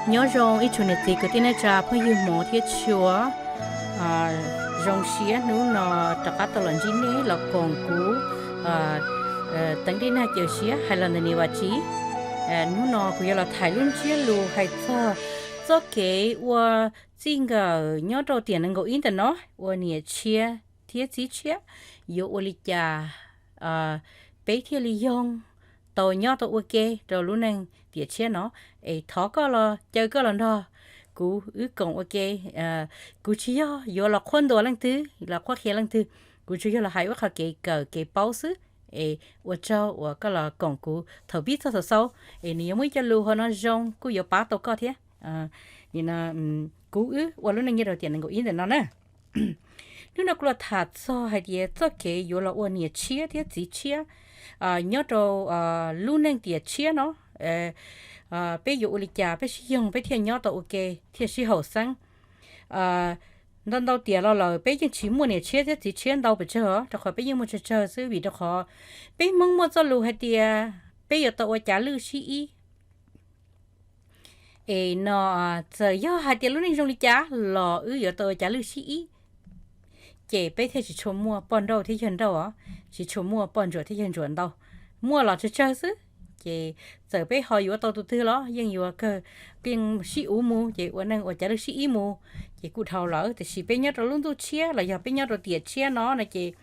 Nyob zoo ib tsoom niam txiv kwv tij neej tsa phooj ywg hmov thiab tshua. Zoo siab hnub no rov qab tau los ntsib nej los koom kuv teev dej nag caws siab hais los ntawm niam Vam Tsiv. Hnub no kuv yuav los tham lub ntsiab lus hais txog txoj kev ua txij nkawm nyob rau tiam nees nkaum ib ntawm no, ua niam tshiab thiab txiv tshiab yuav ua li cas peb thiaj li yoog tau nyob tau ua ke rau lub neej tiam tshiab no. Es thov koj los caw koj los nrog kuv wb koom ua ke. Kuv tsis yog yuav los qhuab ntuas leej twg los qhuab qhia leej twg, kuv tsuas yog los hais ua qhov kev kawm kev paub xwb. Es ua tsaug uas koj los koom kuv thaum pib txog thaum xaus, es nws yuav muaj ib co lus hauv no zoo kuj yuav pab tau koj thiab. Kuv wb ua lub neej nyob rau tiam nees nkaum ib ntawm no na. Hnub no kuv los tham txog hais tias txoj kev yuav los ua niam tshiab thiab txiv tshiab nyob rau lub neej tiam tshiab no, peb yuav ua li cas peb sib yoog peb thiaj nyob tau ua ke thiaj sib haum xeeb. Ntau ntau tiam los lawm peb yeej tsis muaj niam tshiab thiab txiv tshiab ntau pes tsawg os, rau qhov peb yeej muaj tsawg tsawg xwb vim rau qhov peb Hmoob muaj txoj lus hais tias peb yuav tau ua cav lwj sib ib. Es no txawm yog hais tias lub neej zoo li cas los wb yuav tau ua cav lwj sib ib, ces peb thiaj tsis tshua muaj poj nrauj thiab yawg nrauj os, tsis tshua muaj poj ntsuam thiab yawg ntsuam ntau, muaj los tsawg tsawg xwb. Ces txawm peb ho yuav tau tus twg los yeej yuav kawg, yeej sib uv mus ces ua neej ua cav lwj sib ib mus, ces kuj dhau lawm. Tiam sis peb nyob rau lub ntuj tshiab los yog peb nyob rau tiam tshiab no no ces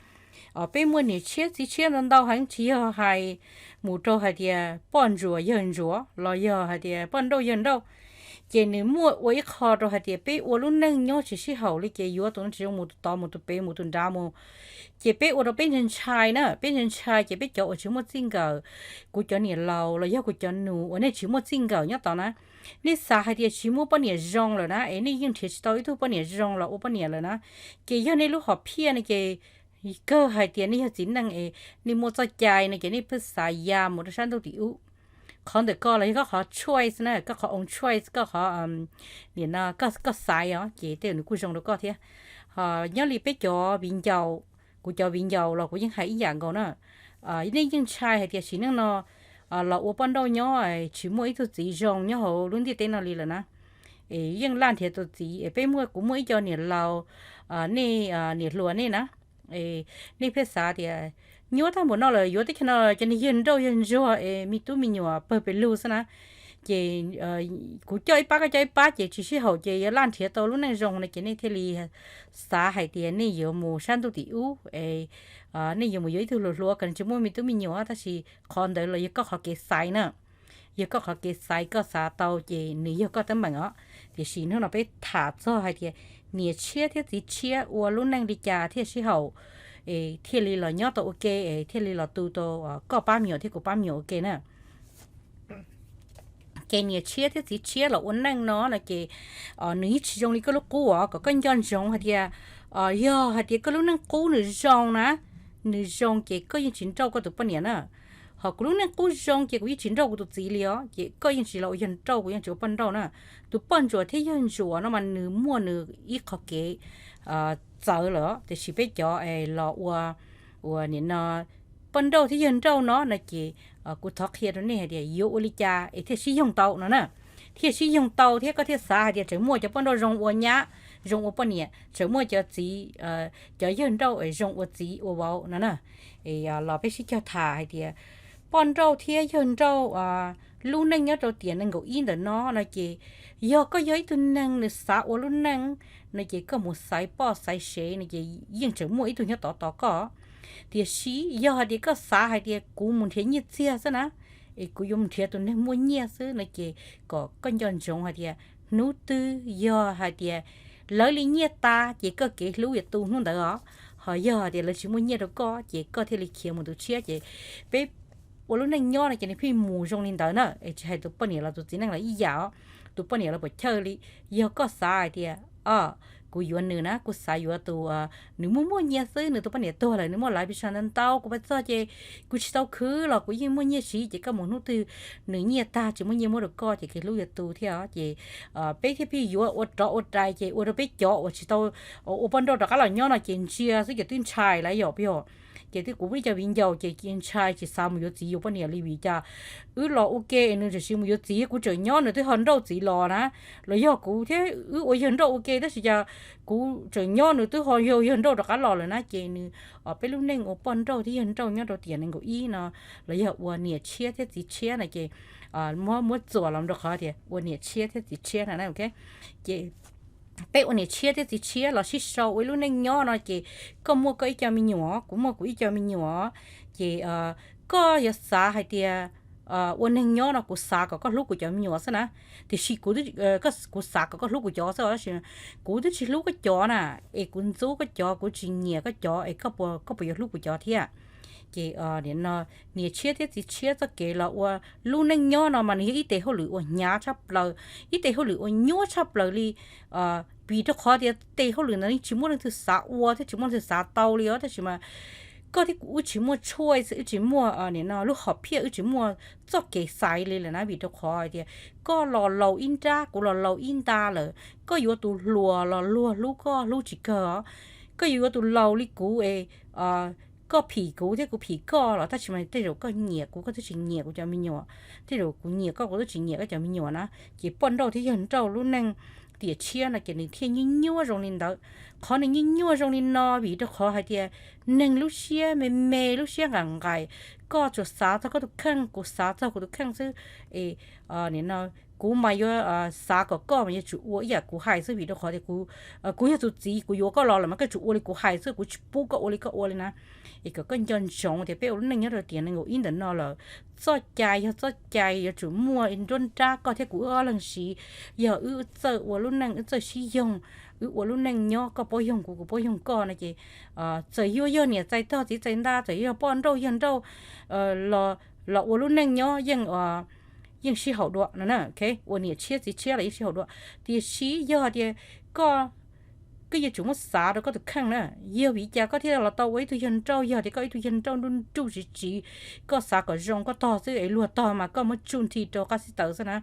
peb muaj niam tshiab txiv tshiab ntau ntau heev, tsis yog hais mus rau hais tias poj ntsuam yawg ntsuam los yog hais tias poj nrauj yawg nrauj, ces nws muaj ua ib qho rau hais tias peb ua lub neej nyob tsis sib haum li ces yuav tus no tsis zoo mus tus tod mus tus pem mus tus nrad mus, ces peb ua rau peb ntshai ntshai na, peb ntshai ntshai ces peb cov uas tsis muaj txij nkawm, kuv cov niam laus los yog kuv cov nus uas nej tsis muaj txij nkawm nyob tod na, nej xav hais tias tsis muaj poj niam zoo lawm na, es nej yeej nrhiav tsis tau ib tug poj niam zoo los ua poj niam lawm na, ces yog nej lub hom phiaj no ces kawg hais tias nej yog txiv neej es nej muaj txoj cai no ces nej pheej xav ya mus rau sab ntuj tim ub. Qhov ntawm koj los yog koj qhov choice na, koj qhov own choice, koj qhov, nim no koj xaiv os, ces tej zaum nws kuj zoo rau koj thiab. Ho nyob li peb cov viv ncaus, kuv cov viv ncaus los kuv yeej hais ib yam nkaus na. Nej yeej ntshai hais tias sim neej no los ua poj nrauj nyob tsis muaj ib tug txiv zoo nyob hauv lub ntiaj teb no li lawm na. Es yeej laj nrhiav tus txiv es peb muaj, kuv muaj ib co niam laus, nej niam hluas nej na, nej pheej xav tias nyuaj tag npaum no lawm yuav teb chaws no cov niag yawg nrauj yawg ntsuag es me tub me nyuam pawg pes lug xwb na. Ces kuv coj ib pab koj coj ib pab ces tsis sib haum ces yuav laj nrhiav tau lub neej zoo no ces nej thiaj li xav hais tias nej yuav mus sab ntuj tim ub es nej yuav mus yuav ib tug hluas hluas kom nws tsis muaj me tub me nyuam, tab sis qhov ntawd los yog koj qhov kev xaiv na. Yog koj qhov kev xaiv, koj xav tau ces nws yog koj teeb meem os. Tiam sis hnub no peb tham txog hais tias niam tshiab thiab txiv tshiab ua lub neej li cas thiaj sib haum, thiaj li los nyob tau ua ke, thiaj li los tu tau koj pab me nyuam thiab kuv pab me nyuam ua ke na. Ces niam tshiab thiab txiv tshiab los ua neej no no ces nws yeej tsis zoo li koj lub qub os. Kom koj nco ntsoov hais tias yog hais tias koj lub neej qub nws zoo na, nws zoo ces koj yeej tsis nrauj koj tus poj niam na. Ho kuv lub neej qub zoo ces kuv yeej tsis nrauj kuv tus txiv li os, ces koj yeej tsis los ua yawg nrauj, kuv yeej tsis ua poj nrauj na. Tus poj ntsuam thiab yawg ntsuam no mas nws muaj nws ib qho kev txawv lawm, tiam sis peb cov los ua, ua nim no poj nrauj thiab yawg nrauj no no ces kuv thov qhia rau nej hais tias yuav ua li cas es thiaj sib yoog tau no na. Thiaj sib yoog tau thiab koj thiaj xav hais tias tseem muaj cov poj nrauj zoo ua nyab, zoo ua poj niam, tseem muaj cov txiv, cov yawg nrauj es zoo ua txiv ua vauv no na. Los peb sib cog tham hais tias poj nrauj thiab yawg nrauj lub neej nyob rau tiam nees nkaum ib ntawm no no ces yog koj yog ib tug neeg nws xav ua lub neej no ces koj mus xaiv poj xaiv sev no ces yeej tseem muaj ib tug nyob tod tos koj. Tiam sis yog hais tias koj xav hais tias kuv mus nrhiav nyiaj txiag xwb na, es kuv yuav mus nrhiav tus neeg muaj nyiaj xwb no ces kom koj nco ntsoov hais tias hnub twg yog hais tias lawv li nyiaj tas ces koj kev hlub yuav tu hnub ntawd os. Ho yog hais tias lawv tsis muaj nyiaj rau koj ces koj thiaj li khiav mus tus tshiab ces peb ua lub neej nyob no ces nws pheej mus zoo li ntawd na. Es tsis hais tus poj niam los tus txiv neej los ib yam os. Tus poj niam los puas chawj li, yog koj xav hais tias o kuv yuav nws na, kuv xav yuav tus nws muaj muaj nyiaj xwb, nws tus poj niam tuag lawm, nws muaj lawv pis sas ntau ntau, kuv pais txog ces kuv tsis tau khwv los kuv yeej muaj nyiaj siv, ces koj mus hnub twg nws nyiaj tag tsis muaj nyiaj muab rau koj ces kev hlub yuav tu thiab os. Ces peb thiaj pheej yuav ua rov ua rais ces ua rau peb cov uas tsis tau ua poj nrauj rov qab los nyob no ces ntsia xwb ces twb ntshai lawm yom, peb yom. Ces twb kuv muaj ib co viv ncaus ces ntshai tsis xav mus yuav txiv yuav poj niam li vim cas wb los ua ke es nws tseem mus yuav txiv, kuv tseem nyob nws twb ho nrauj txiv los na. Los yog kuv thiab wb ua yawg nrauj ua ke tab sis cas kuv tseem nyob nws twb ho yog yawg nrauj rov qab los lawm na. Ces nws, peb lub neej ua poj nrauj thiab yawg nrauj nyob rau tiam nees nkaum ib no los yog ua niam tshiab thiab txiv tshiab no ces muab muab txuas los rau qhov tias ua niam tshiab thiab txiv tshiab no. Ces peb ua niam tshiab thiab txiv tshiab los sib sau ua ib lub neej nyob no ces koj muaj koj ib co me nyuam, kuv muaj kuv ib co me nyuam. Ces koj yuav xav hais tias ua neeg nyob no kuv xav kom koj hlub kuv cov me nyuam xwb na. Tiam sis kuv xav kom koj hlub kuv cov xwb, tab sis kuv twb tsis hlub koj cov na, es kuv ntxub koj cov, kuv tsis nyiam koj cov es koj puas yuav hlub kuv cov thiab? Ces niam tshiab thiab txiv tshiab txoj kev los ua lub neej nyob no mas nws yog ib tes hauj lwm uas hnyav tshaj plaws, ib tes hauj lwm uas nyuaj tshaj plaws li. Vim rau qhov tias tes hauj lwm ntawd yeej tsis muaj leej twg xav ua thiab tsis muaj leej twg xav tau li os, tab sis mas koj thiab kuv wb tsis muaj choice, wb tsis muaj, nim no lub hom phiaj, wb tsis muaj txoj kev xaiv li lawm na, vim rau qhov hais tias koj los laus ib nrab, kuv los laus ib nta lawm, koj yuav tus hluas los luag hlub koj hlub tsis kawg os. Koj yuav yuav tus laus li kuv es koj phim kuv thiab kuv phim koj los tab sis mas tej zaum koj nyiam kuv, koj twb tsis nyiam kuv cov me nyuam, tej zaum kuv nyiam koj kuv twb tsis nyiam koj cov me nyuam na. Ces poj nrauj thiab yawg nrauj lub neej tiam tshiab no ces nws thiaj nyuaj nyuaj zoo li ntawd. Qhov nws nyuaj nyuaj zoo li no vim rau qhov hais tias neeg lub siab me me, lub siab nqaim nqaim, koj tsuas xav txog koj tus kheej, kuv xav txog kuv tus kheej xwb. Es nim no kuv mas yuav xav kom koj mas yuav tsum ua ib yam kuv hais xwb, vim rau qhov tias kuv yog tus txiv, kuv yuav koj los lawm mas koj yuav tsum ua li kuv hais xwb, kuv tsis pub koj ua li koj ua li na. Es kom koj nco ntsoov tias peb ua lub neej nyob rau tiam nees nkaum ib ntawm no lawm, txoj cai yog txoj cai, yuav tsum muaj nruab nrab koj thiab kuv wb ob leeg siv. Yog wb txawj ua lub neej, wb txawj sib yoog, wb ua lub neej nyob, koj paub yoog kuv, kuv paub yoog koj no ces txawm yuav yog niam txais tog txiv txais nta, txawm yog poj nrauj yawg nrauj los ua lub neej nyob yeej yeej sib haum dua no na. Ua niam tshiab txiv tshiab los yeej sib haum dua. Tiam sis yog tias koj, koj yuav tsum muab xav rau koj tus kheej na. Yog vim li cas koj thiaj los tau ua ib tug yawg nrauj? Yog tias koj ib tug yawg nrauj nruj nruj tsiv tsiv, koj xav kom zoo koj tog xwb es luag tog mas koj muab tsuj nthi rau qab xib taws xwb na.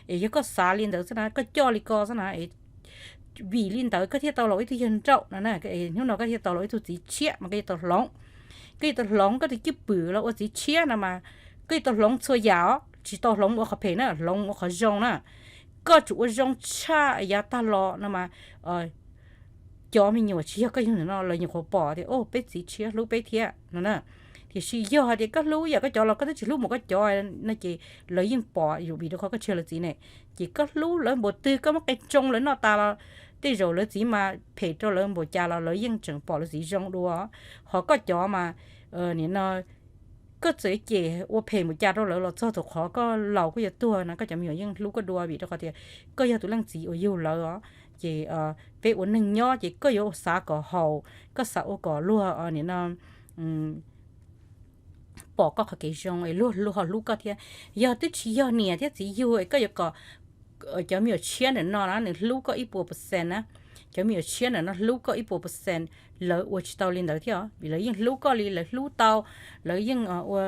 Es yog koj xav li ntawd xwb na, koj coj li ko xwb na, vim li ntawd koj thiaj tau los ua ib tug yawg nrauj no na. Hnub no koj thiaj tau los ua ib tug txiv tshiab mas koj yuav tau hloov. Koj yuav tau hloov koj tus cwj pwm los ua txiv tshiab no mas koj yuav tau hloov txhua yam os, tsis tau hloov ua qhov phem na, hloov ua qhov zoo na. Koj tsum ua zoo tshaj yav tag los no mas cov me nyuam tsis yog koj yug ntawm no lawv nyuam qhuav pom tias o peb txiv tshiab hlub peb thiab no na. Tiam sis yog hais tias koj hlub yam koj cov los koj twb tsis hlub mus koj cov no ces lawv yeej pom, yus vim rau qhov koj tsis yog lawv txiv ne. Ces koj hlub lawv npaum twg, koj muab qe tsoo lawv noj tas los tej zaum lawv txiv mas phem rau lawv npaum cas los lawv yeej tseem pom lawv txiv zoo dua. Ho koj cov mas nim no koj txawm cem ua phem npaum cas rau lawv los txog thaum qhov koj laus koj yuav tuag no koj cov me nyuam yeej hlub koj dua vim rau qhov tias koj yog tus leej txiv uas yug lawv os. Ces peb ua neeg nyob ces koj yuav xav kom haum, koj xav ua kom luag nim no pom koj qhov kev zoo es luag luag ho hlub koj thiab. Yog twb tsis yog niam thiab txiv yug es koj yuav kom cov me nyuam tshiab ntawm no na nws hlub koj ib puas percent na, cov me nyuam tshiab ntawm no hlub koj ib puas percent, lawv ua tsis tau li ntawd thiab os. Vim lawv yeej hlub koj li lawv hlub tau, lawv yeej ua,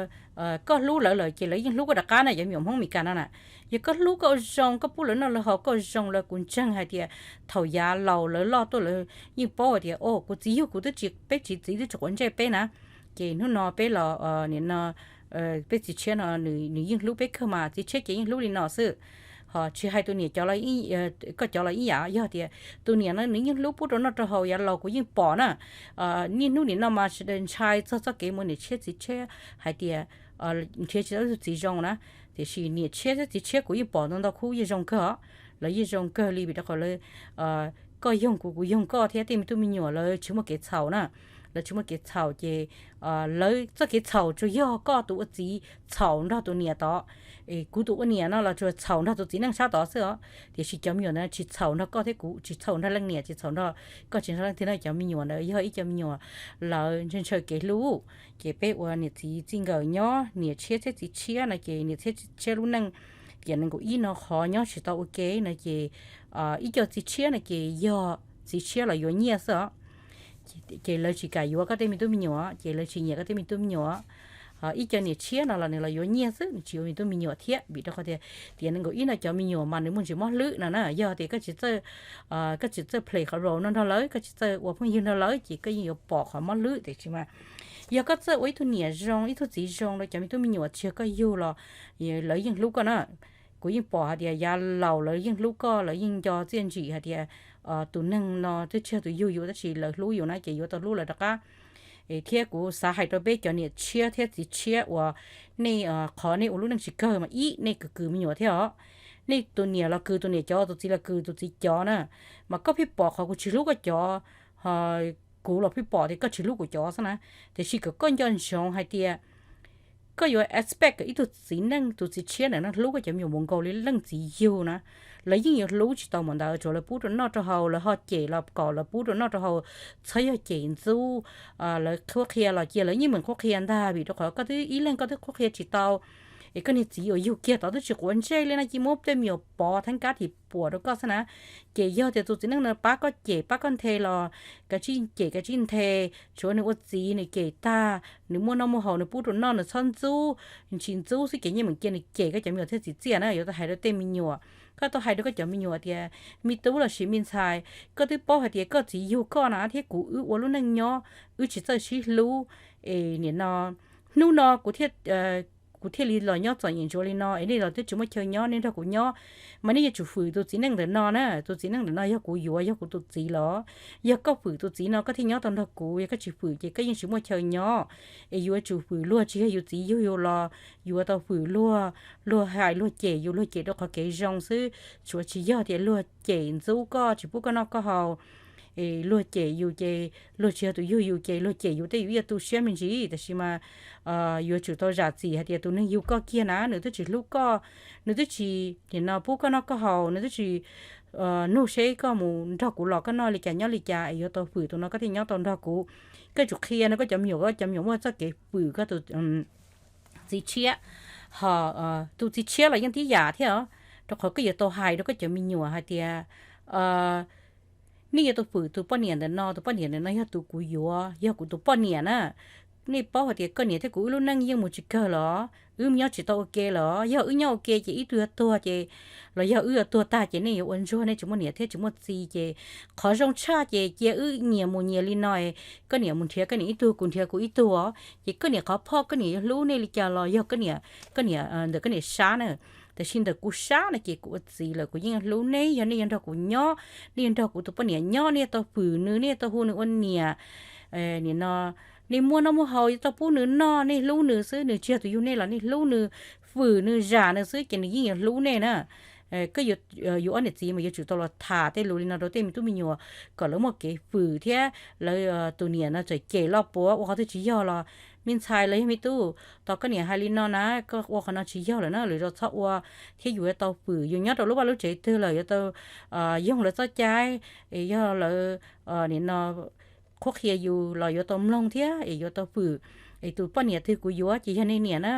koj hlub lawv lawm ces lawv yeej hlub koj rov qab na, cov me nyuam Hmoob Meskas no na. Yog koj hlub koj ua zoo, koj pub lawv noj lawv haus koj ua zoo lawm, kuv ntseeg hais tias thaum yav laus lawv loj tuaj lawv yeej paub hais tias o kuv txiv yug kuv twb tsis, peb txiv txiv twb tsis quav ntsej peb na. Ces hnub no peb los nim no peb txiv tshiab no nws yeej hlub peb kawg mas, txiv tshiab ces yeej hlub li no xwb. Ho tsis hais tus niam cov, koj cov los ib yam, yog tias tus niam no nws yeej hlub pub rau noj rau haus yav laus kuv yeej pom na. Niaj hnub nim no mas sawv daws ntshai txog txoj kev muaj niam tshiab txiv tshiab hais tias nrhiav tsis tau ib tug txiv zoo na. Tiam sis niam tshiab thiab txiv tshiab kuv yeej pom ntau ntau khub yeej zoo kawg os. Lawv yeej zoo kawg li vim rau qhov lawv, koj yoog kuv kuv yoog koj thiab tej me tub me nyuam lawv tsis muaj kev txhaum na. Lawv tsis muaj kev txhaum ces lawv txoj kev txhaum tsuas yog koj tus ua txiv txhaum nrog tus niam tod. Kuv tus ua niam no los tsuas txhaum nrog tus txiv neej sab tod xwb os. Tiam sis cov me nyuam ntawd tsis txhaum nrog koj thiab kuv, tsis txhaum nrog leej niam, tsis txhaum nrog koj, tsis nrog leej twg na. Cov me nyuam ntawd yog ib co me nyuam lawv ntshaw ntshaw kev hlub. Ces peb ua niam txiv txij nkawm nyob, niam tshiab thiab txiv tshiab no ces niam tshiab txiv tshiab lub neej tiam nees nkaum ib no qhov nyob tsis tau ua ke no ces ib co txiv tshiab no ces yog txiv tshiab los yuav nyiaj xwb os. Ces lawv tsis kam yuav koj tej me tub me nyuam, ces lawv tsis nyiam koj tej me tub me nyuam. Ib co niam tshiab no los nws los yuav nyiaj xwb, nws tsis yuav me tub me nyuam thiab vim rau qhov tias tiam nees nkaum ib no cov me nyuam mas nws muaj ntsis mob hlwb no na. Yog tias koj tsis txawj, koj tsis txawj play qhov role no nrog lawv, koj tsis txawj ua phooj ywg nrog lawv ces koj yeej yuav pom qhov mob hlwb tiam sis mas Yog koj txawj ua ib tug niam zoo, ib tug txiv zoo rau cov me tub me nyuam tsis yog koj yug los lawv yeej hlub koj na. Kuv yeej pom hais tias yav laus lawv yeej hlub koj, lawv yeej nco txiaj ntsim hais tias tus neeg no twb tsis yog tus yug yus tab sis lawv hlub yus na ces yuav tau hlub lawv rov qab. Thiab kuv xav hais rau peb cov niam tshiab thiab txiv tshiab uas nej, qhov nej ua lub neej tsis kawg mas ib, nej kws kws me nyuam thiab os. Nej tus niam los kws tus niam cov, tus txiv los kws tus txiv cov na, mas koj pheej pom qhov kuv tsis hlub koj cov, kuv los pheej pom tias koj tsis hlub kuv cov xwb na. Tiam sis kom koj nco ntsoov hais tias koj yuav expect ib tug txiv neej, tus txiv tshiab ntawm no hlub koj cov me nyuam mus nkaus li leej txiv yug na. Lawv yeej yuav hlub tsis tau mus ntawd, tsuas lawv pub rau noj rau haus, lawv ho cem los kom lawv pub rau noj rau haus, txhob yog cem ntxub. Lawv qhuab qhia los cia lawv yeej meem qhuab qhia ntag, vim rau qhov koj twb ib leeg koj twb qhuab qhia tsis tau. Es koj niag txiv uas yug kiag tod twb tsis quav ntsej li no cia muab tej me nyuam pov theeb kab thim puam rau koj xwb na. Ces yog tias tus txiv neej no pab koj cem pab koj nthe los kav tsij cem kav tsij nthe, tshuav nws ua txiv nws cem tag, nws muaj noj muaj haus nws pub rau noj nws txhob ntxub, tsis ntxub xwb ces yeej meem cia nws cem koj cov me nyuam thiaj txim txiaj na. Yuav tau hais rau tej me nyuam, koj tau hais rau koj cov me nyuam tias me tub lossis me ntxhais, koj twb paub hais tias koj txiv yug koj na thiab kuv wb ua lub neej nyob wb tsis txawj sib hlub, es nim no hnub no kuv thiaj kuv thiaj li los nyob txom nyem ntsuav li no es nej los twb tsis muaj chaw nyob nej nrog kuv nyob, mas nej yuav tsum hwm tus txiv neej ntawm no na. Tus txiv neej ntawm no yog kuv yuav, yog kuv tus txiv los, yog koj hwm tus txiv no koj thiaj nyob tau nrog kuv, yog koj tsis hwm ces koj yeej tsis muaj chaw nyob. Es yuav tsum hwm luag, tsis yog yus txiv yug yus los yuav tau hwm luag, luag hais luag cem yus, luag cem rau qhov kev zoo xwb, tsuav tsis yog tias luag cem ntxub koj tsis pub koj noj koj haus. Luag cem yus ces luag tsis yog tus yug yus ces luag cem yus tej yus ib yam tu siab me ntsis, tab sis mas yuav tsum tau zam txim hais tias tus neeg yug koj kiag na nws twb tsis hlub koj, nws twb tsis nim no pub koj noj koj haus, nws twb tsis nug seb koj mus nrog kuv los koj noj li cas nyob li cas es yuav tau hwm tus no koj thiaj nyob tau nrog kuv. Koj tsum qhia no koj cov me nyuam, koj cov me nyuam muaj txoj kev hwm koj tus txiv tshiab, ho tus txiv tshiab los yeej tib yam thiab os, rau qhov koj yuav tau hais rau koj cov me nyuam hais tias nej yuav tau hwm tus poj niam ntawm no, tus poj niam ntawm no yog tus kuv yuav, yog kuv tus poj niam na. Nej paub hais tias koj niam thiab kuv wb lub neej yeej mus tsis kawg los, wb nyob tsis tau ua ke los, yog wb nyob ua ke ces ib tug yuav tuag ces, los yog wb yuav tuag tag ces nej yuav ua ntsuag nej tsis muaj niam thiab tsis muaj txiv ces qhov zoo tshaj ces cia wb nyias mus nyias li no, koj niam mus nrhiav koj niam ib tug, kuv nrhiav kuv ib tug os. Ces koj niam qhov phoj koj niam yuav hlub nej li cas los yog koj niam, koj niam ntawm koj niam sab na. Tab sis ntawm kuv sab no ces kuv ua txiv lawm kuv yeej hlub nej, yog nej yuav nrog kuv nyob, nej yuav nrog kuv tus poj niam nyob, nej yuav tau hwm nws, nej yuav tau hu nws ua niam. Nim no nej muaj noj muaj haus yuav tau pub nws noj, nej hlub nws xwb, nws tsis yog tus yug nej los nej hlub nws, hwm nws, zam nws xwb ces nws yeej yuav hlub nej na. Koj yuav ob niam txiv mas yuav tsum tau los tham tej lus li no rau tej me tub me nyuam kom lawv muaj kev hwm thiab lawv tus niam no txawm cem los puas ua qhov twg tsis yog los, me ntxhais los yog me tub, tos koj niam hais li no na, koj ua qhov no tsis yog lawm na, lwm zaus txhob ua. Thiab yus yuav tau hwm, yus nyob rau lub vaj lub tsev twg los yuav tau yoog lawv txoj cai, es yog lawv nim no qhuab qhia yus los yuav tau mloog thiab es yuav tau hwm. Es tus poj niam twg kuv yuav ces yog nej niam na,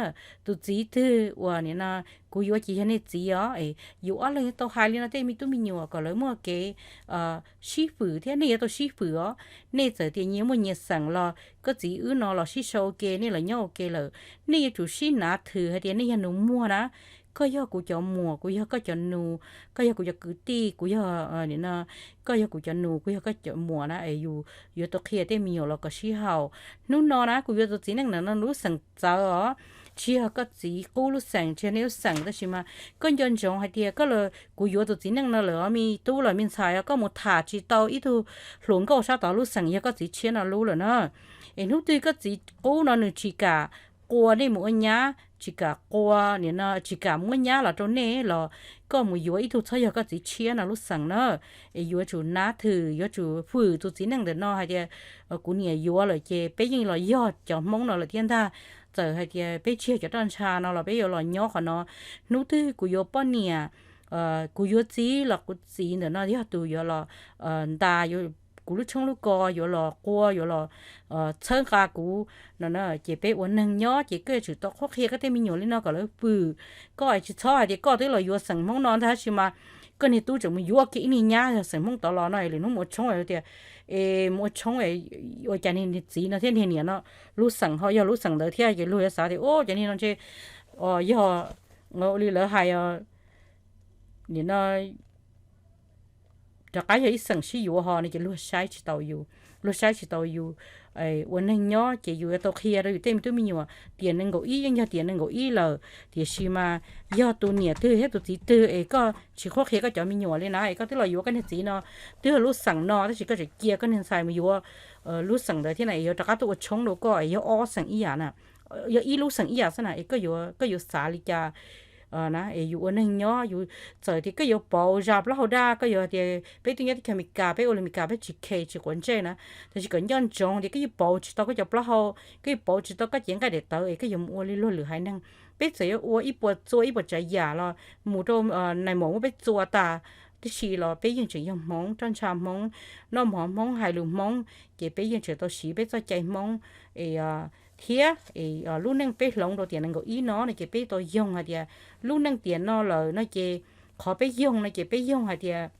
tus txiv twg uas nim no kuv yuav ces yog nej txiv os. Es yus ob leeg yuav tau hais li no tej me tub me nyuam kom lawv muaj kev sib hwm thiab nej yuav tau sib hwm os. Nej txawm tias nyias muaj nyias xeem los koj txiv wb no los sib sau ua ke, nej los nyob ua ke lawm, nej yuav tsum sib nav thwm hais tias nej yog nus muag na, koj yog kuv cov muam, kuv yog koj cov nus, koj yog kuv cov kwv tij, kuv yog, koj yog kuv cov nus, kuv yog koj cov muam na. Es yus yuav tau qhia tej me nyuam los kom sib haum. Hnub no na kuv yuav tus txiv neej ntawm no lub xeem txawv os, tsis yog koj txiv qub lub xeem, tsis yog nej lub xeem, tab sis mas koj nco ntsoov hais tias koj, kuv yuav tus txiv neej no lawm os me tub los me ntxhais, koj mus tham tsis tau ib tug hluas nkauj sab tod lub xeem yog koj txiv tshiab no lub lawm na. Es hnub twg koj txiv qub no nws tsis kam qua nej mus ua nyab, tsis kam qua, nim no tsis kam muab nyab los rau nej los koj mus yuav ib tug txhob yog koj txiv tshiab no lub xeem na. Es yuav tsum nav thwm, yuav tsum hwm tus txiv neej ntawm no hais tias kuv niam yuav lawm ces peb yeej los yog cov Hmoob no lawm thiab ntag. Txawm hais tias peb tsis yog cov roj ntsha no los peb yuav los nyob qhov no. Hnub twg kuv yuav poj niam, kuv yuav txiv los kuv txiv ntawm no yog tus yuav los ntas kuv lub tshoob lub kos, yuav los qua, yuav los txhawb nqa kuv no na. Ces peb ua neeg nyob ces koj yuav tsum tau qhuab qhia koj tej me nyuam li no kom lawv hwm koj. Tsis txhob hais tias koj twb los yuav xeem Hmoob no ntag, tab sis mas koj niag tub tseem mus yuav kiag ib niag nyab xeem Hmoob tod los no, es lwm hnub mus ua tshoob tias, es mus ua tshoob ua cas niag txiv no thiab niag niam no lub xeem ho yog lub xeem ntawd thiab, ces luag yuav xav tias ua cas niag no ntshe yog ua li lawv hais, nim no rov qab yog ib xeem sib yuav ho no ces luag saib tsis tau yus, luag saib tsis tau yus ua neeg nyob ces yus yuav tau qhia rau yus tej me tub me nyuam. Tiam nees nkaum ib yeej yog tiam nees nkaum ib lawm, tiam sis mas yog tus niam twg thiab tus txiv twg es koj tsis qhuab qhia koj cov me nyuam li na, es koj twb los yuav koj niag txiv no twb yog lub xeem no, tab sis koj tseem cia koj niag ntxhais mus yuav lub xeem ntawd thiab na, es yuav rov qab tuaj ua tshoob rau koj es yog ob xeem ib yam na, yog ib lub xeem ib yam xwb na, es koj yuav, koj yuav xav li cas na? Es yus ua neeg nyob yus txawm tias koj yuav pauv zaj plaub hau daj, koj yuav tias peb twb nyob teb chaws Amelikas, peb ua li Amelikas peb tsis khe tsis quav ntsej na, tab sis kom nco ntsoov tias koj yuav pauv tsis tau koj cov plaub hau, koj yuav pauv tsis tau koj cev nqaij daim tawv es koj yuav mus ua li luag lwm haiv neeg. Peb txawm yuav ua ib puas txua ib puas tsav yam los mus rau nais maum muab peb txua tas, tiam sis los peb yeej tseem yog Hmoob, roj ntsha Hmoob, noj mov Hmoob, hais lus Hmoob, ces peb yeej tseem tau siv peb txoj cai Hmoob. Es thiab es lub neej peb hloov rau tiam nees nkaum ib no no ces peb tau yoog hais tias lub neej tiam no lawm no ces qhov peb yoog no ces peb yoog hais tias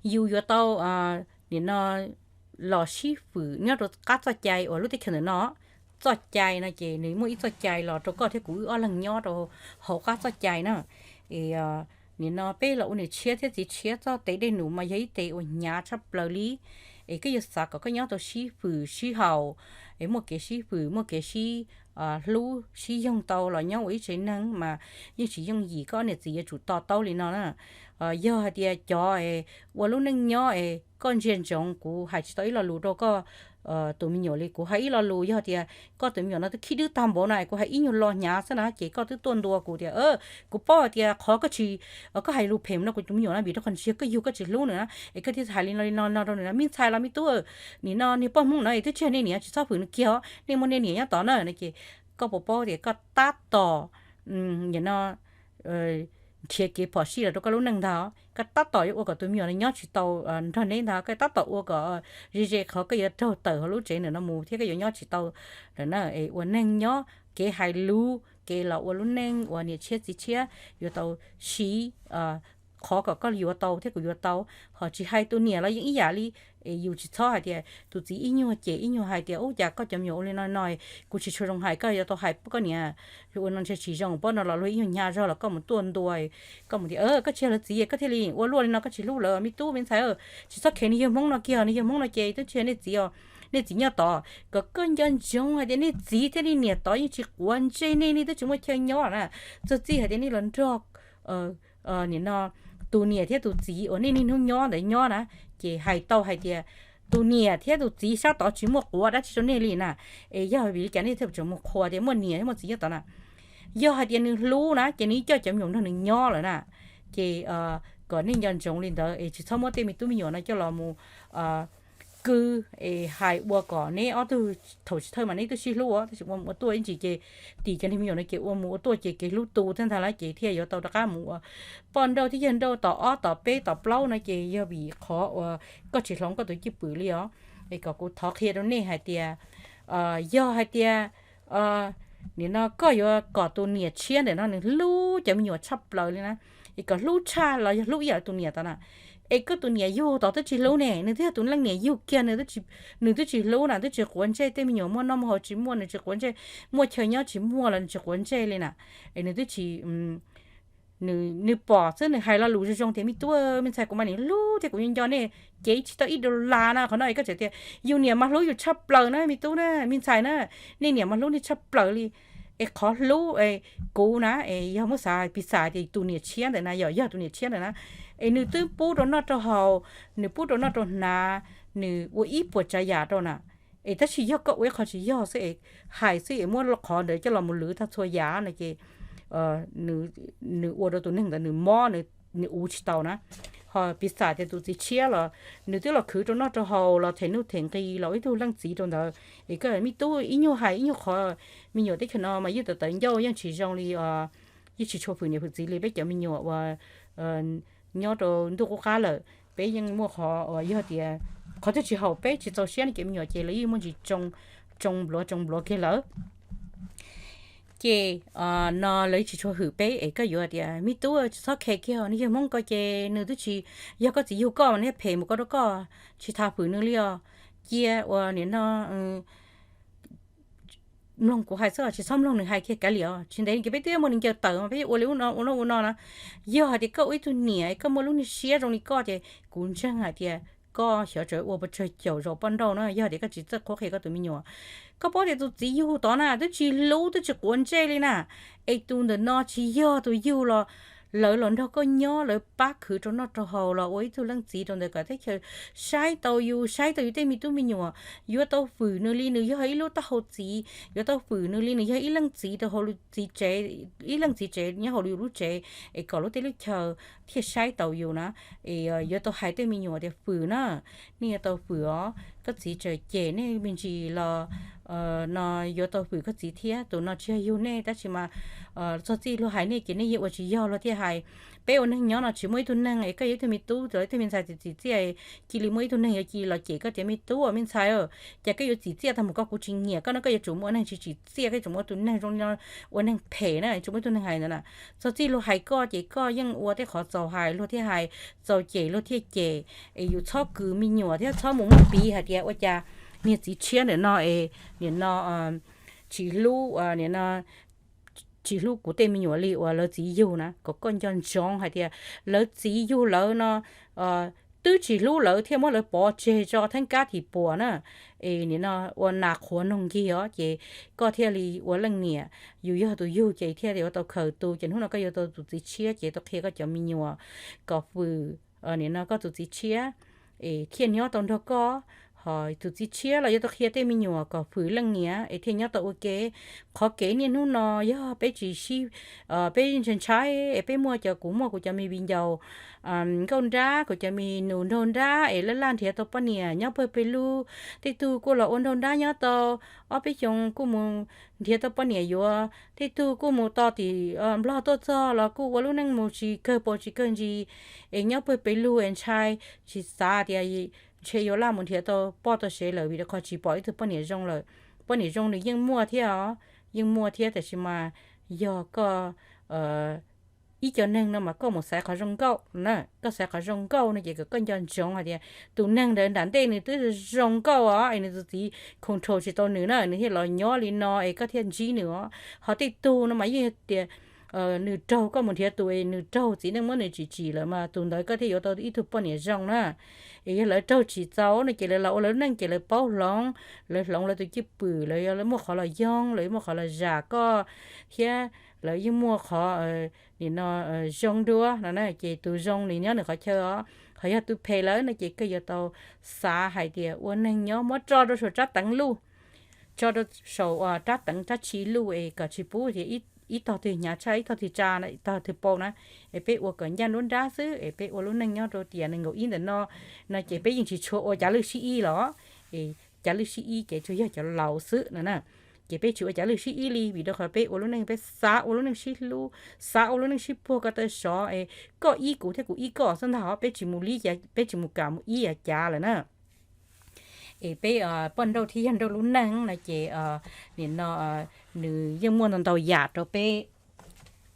yus yuav tau nim no los sib fwm nyob rau qab txoj cai uas lub teb chaws ntawm no. Txoj cai no ces nws muaj ib txoj cai los rau koj thiab kuv wb ob leeg nyob rau hauv qab txoj cai na. Es nim no peb los ua niam tshiab thiab txiv tshiab txoj tes dej num mas yog ib tes uas hnyav tshaj plaws li. Es koj yuav xav kom koj nyob tau sib fwm sib haum, es muaj kev sib fwm muaj kev sib hlub sib yoog tau los nyob ua ib tsev neeg mas yeej tsis yooj yim, koj niam txiv yuav tsum to taub li no na. Yog hais tias cov es ua lub neej nyob es koj ntsia ntsoov, kuv hais tsis tau ib lo lus rau koj tus me nyuam li. Kuv hais ib lo lus, yog tias koj tus me nyuam no twb khib dwb tag npaum no es kuv hais ib nyuag lo hnyav xwb na ces koj twb tuaj ntua kuv tias, kuv paub hais tias qhov koj tsis, koj hais lus phem no kuv tus me nyuam no vim rau qhov nws tsis yog koj yug, koj tsis hlub nws na, es koj thiaj hais li no li no no rau nws na. Me ntxhais los me tub, nim no niag poj Hmoob no es twb tsis yog nej niam, tsis txhob fwm nws kiag os, nej muaj nej niam nyob tod na no ces koj puas paub tias koj tab tom nim no nrhiav kev phom sij los rau koj lub neej ntag. Koj tab tom yuav ua kom tus me nyuam no nyob tsis tau nrog neb ntag, koj tab tom ua kom ze ze qhov koj yuav raug tawm hauv lub tsev ntawm no mus thiab koj yuav nyob tsis tau lawm na. Es ua neeg nyob, kev hais lus, kev los ua lub neej uas niam tshiab txiv tshiab yuav tau siv qhov kom koj yuav tau thiab kuv yuav tau. Ho tsis hais tus niam los yeej ib yam li. Es yus tsis txhob hais tias tus txiv ib nyuag cem ib nyuag hais tias, ub, cas koj cov me nyuam ua li no no, kuv tsis tshua zoo hais, koj yuav tau hais koj niam, ua no ntshe tsis zoo, pab no los luag ib nyuag hnyav zog los koj mus tuaj ntua, koj mus tias koj tsis yog lawv txiv, koj thiaj li ua luaj li no, koj tsis hlub lawv. Me tub me ntxhais, tsis txhob khev nws yawg Hmoob no kiag, nws yawg Hmoob no ces twb tsis yog nej txiv os, nej txiv nyob tod. Kom koj nco ntsoov hais tias nej txiv thiab nej niam tod yeej tsis quav ntsej nej, nej twb tsis muaj chaw nyob na. Txog txij hais tias nej los nrog nim no tus niam thiab tus txiv uas nej niaj hnub nyob ntawd nyob na, ces hais tau hais tias tus niam thiab tus txiv sab tod tsis muaj quav dab tsi rau nej li na. Es yog vim li cas nej thiaj tseem mus qhuas tias muaj niam thiab muaj txiv nyob tod na? Yog hais tias nws hlub na ces nws coj cov me nyuam nrog nws nyob lawm na. Ces kom nej nco ntsoov li ntawd es tsis txhob muab tej me tub me nyuam no coj los mus kwv es hais ua kom neb ob tug, thaum tsis thawj mas neb twb sib hlub tab sis ua mus ua tuaj ib ntsis ces tim cov niag me nyuam no ces ua mus ua tuaj ces kev hlub tu thiab ntag lawm ces thiaj yuav tau rov qab mus ua poj nrauj thiab yawg nrauj tom ob tom peb tom plaub no ces yog vim qhov uas koj tsis hloov koj tus cwj pwm li os. Es kom kuv thov qhia rau nej hais tias yog hais tias nim no koj yuav kom tus niam tshiab ntawm no nws hlub cov me nyuam tshaj plaws li na, es kom hlub tshaj los yog hlub ib yam li tus niam tod na, es koj tus niam yug tod twb tsis hlub ne, nws twb yog tus leej niam yug kiag, nws twb tsis hlub na, twb tsis quav ntsej tej me nyuam muaj noj muaj haus tsis muaj, nws tsis quav ntsej, muaj chaw nyob tsis muaj los nws tsis quav ntsej li na. Es nws twb tsis, nws pom xwb nws hais lo lus zoo zoo tias me tub me ntxhais, kuv mas niam hlub thiab kuv nco nco nej, cev tsis tau ib dollar na. Qhov no es koj tseem tias yus niam mas hlub yus tshaj plaws na me tub na me ntxhais na, nej niam mas hlub nej tshaj plaws li. Es qhov hlub kuv na es yog muab xav piv xam tias tus niam tshiab ntawm na, yog, yog tus niam tshiab ntawm na, es nws twb pub rau noj rau haus, nws pub rau noj rau hnav, nws ua ib puas tsav yam rau na. Es tab sis yog koj ua ib qho tsis yog xwb es hais xwb es muab qhov ntawd coj los mus lwv tag txhua yam no ces nws ua rau tus neeg ntawd nws mob, nws uv tsis tau na. Ho piv xam tias tus txiv tshiab los nws twb los khwv rau noj rau haus los them nuj them nqi los ua ib tug leej txiv rau ntawd. Es koj me tub ib nyuag hais ib nyuag qhov, me nyuam teb chaws no mas yeej tawv tawv ncauj yeej tsis zoo li, yeej tsis tshua fwm niam fwm txiv li peb cov me nyuam uas nyob rau ntuj qub qab lawm. Peb yeej muaj qhov uas yog tias qhov twg tsis haum peb tsis txaus siab no ces me nyuam ces lawv yeej muaj ntsis tsoo npluav tsoo npluav kiag lawm. Ces no lawv tsis tshua hwm peb es koj yuav tias me tub tsis txhob khe kiag, nws yog Hmoob ko ces nws twb tsis, yog koj txiv yug koj mas nws phem mus koj rau koj tsis tas fwm nws li os. Cia uas nim no mloog kuv hais xwb, tsis txhob mloog nws hais kiag kav liam os. Tsis ntev ces peb twb muaj neeg ncaws tawm mas peb ua li ub no ua no ua no na. Yog hais tias koj ua ib tug niam koj muaj lub niag siab zoo li koj ces kuv ntseeg hais tias koj xyov tseem ua puas tsawg caum zaus poj nrauj na, yog tias koj tsis txawj qhuab qhia koj tus me nyuam. Koj paub tias tus txiv yug tod na twb tsis hlub twb tsis quav ntsej li na, es tus ntawm no tsis yog tus yug los lawv los nrog koj nyob, lawv pab khwv rau noj rau haus los ua ib tug leej txiv rau ntawm kom teb chaws saib tau yus, saib tau yus tej me tub me nyuam, yuav tau fwm nws li nws yog ib lub taub hau txiv, yuav tau fwm nws li nws yog ib leej txiv rau hauv txiv tsev, ib leej txiv tsev nyob hauv yus lub tsev, es kom lub teb lub chaw thiaj saib taus yus na. Es yuav tau hais tej me nyuam tias fwm na, nej yuav tau fwm os, koj txiv tseem cem nej me ntsis los no yuav tau fwm koj txiv thiab. Tus no tsis yog yug nej tab sis mas txog txij luag hais nej ces nej yeej ua tsis yog luag thiaj hais. Peb ua neeg nyob no tsis muaj ib tug neeg es koj yog ib tug me tub los ib tug me ntxhais txiv txiaj, cia li muaj ib tug neeg yuav cia li los cem koj tias me tub me ntxhais, cas koj yuav txiv txiaj tag mus koj kuv tsis nyiam koj no, koj yuav tsum muaj ua neeg tsis txiv txiaj, koj yuav tsum muaj tus neeg zoo li no, ua neeg phem na, tsum muaj ib tug neeg hais ntawd na. Txog txij luag hais koj ces koj yeej ua tej qhov txaus hais luag thiaj hais, txaus cem luag thiaj cem. Es yus txhob kwv me nyuam thiab txhob mus muab piv hais tias ua cas niag txiv tshiab ntawm no es nim no tsis hlub, nim no tsis hlub kuv tej me nyuam li uas lawv txiv yug na, kom koj nco ntsoov hais tias lawv txiv yug lawv no twb tsis hlub lawv thiaj muab lawv pov tseg tso theeb kab thim puas na. Es nim no ua nas qhuav noog nkig os, ces koj thiaj li ua leej niam, yus yog tus yug ces thiaj li ua tau khaws tu, ces hnub no koj yuav tau tus txiv tshiab ces tau qhia koj cov me nyuam kom fwm nim no koj tus txiv tshiab es thiaj nyob tau nrog koj. Ho tus txiv tshiab los yuav tau qhia tej me nyuam kom fwm leej niam es thiaj nyob tau ua ke. Qhov kev niaj hnub no yog peb tsis sib, peb ntshai ntshai es peb muaj cov, kuv muaj kuv cov me viv ncaus nkauj nrab, kuv cov me nus nraug nrab es laj laj nrhiav tau poj niam nyob pawg pes lug. Tej tug kuj los ua nraug nrab nyob tau ob peb xyoos kuj mus nrhiav tau poj niam yuav. Tej tug kuj mus tos tim Nplog tuaj txog los kuj ua lub neej mus tsis kawg paus tsis kawg ntsis es nyob pawg pes lug es ntshai, tsis xav tias ntshe yuav laj mus nrhiav tau poj tau sev lawm vim rau qhov tsis pom ib tug poj niam zoo lawm. Poj niam zoo nws yeej muaj thiab os, yeej muaj thiab, tab sis mas yog koj ib co neeg no mas koj mus xaiv qhov zoo nkauj na, koj xaiv qhov zoo nkauj no ces kom koj nco ntsoov hais tias tus neeg ntawd nram ntej nws twb zoo nkauj os es nws tus txiv control tsis tau nws na, nws thiaj los nyob li no es koj thiaj ntsib nws os. Ho tej tug no mas yeej tias nws raug koj mus nrhiav tus es nws raug txiv neej muab nws tsim tsim lawm mas tus ntawd koj thiaj yuav tau ib tug poj niam zoo na. Es yog lawv raug tsis txaus no ces lawv los ua lawv lub neej ces lawv paub hloov, lawv hloov lawv tus cwj pwm, lawv muaj qhov los yoog, lawv muaj qhov los zam koj thiab lawv yeej muaj qhov nim no zoo dua no na. Ces tus zoo nws nyob nws qhov chaw os, ho yog tus phem lawm no ces koj yuav tau xav hais tias ua neeg nyob muab tso rau saum rab teev luj, tso rau saum rab teev rab tshis luj es kom tsis pub tias ib tog twg hnyav tshaj ib tog twg tsa, ib tog twg pau na. Es peb ua kom ncaj nruab nrab xwb es peb ua lub neej nyob rau tiam nees nkaum ib ntawm no, no ces peb yeej tsis tshua ua cav lwj sib ib los, es cav lwj sib ib ces tsuas yog cov laus xwb no na. Ces peb tsis ua cav lwj sib ib li vim rau qhov peb ua lub neej peb xav ua lub neej sib hlub, xav ua lub neej sib puag ko taw sov es koj ib kuv thiab kuv ib koj xwb ntag, peb tsis mus li, peb tsis mus kam mus ib yav cav lawm na. Es peb poj nrauj thiab yawg nrauj lub neej no ces nim no nws yeej muaj ntau ntau yam rau peb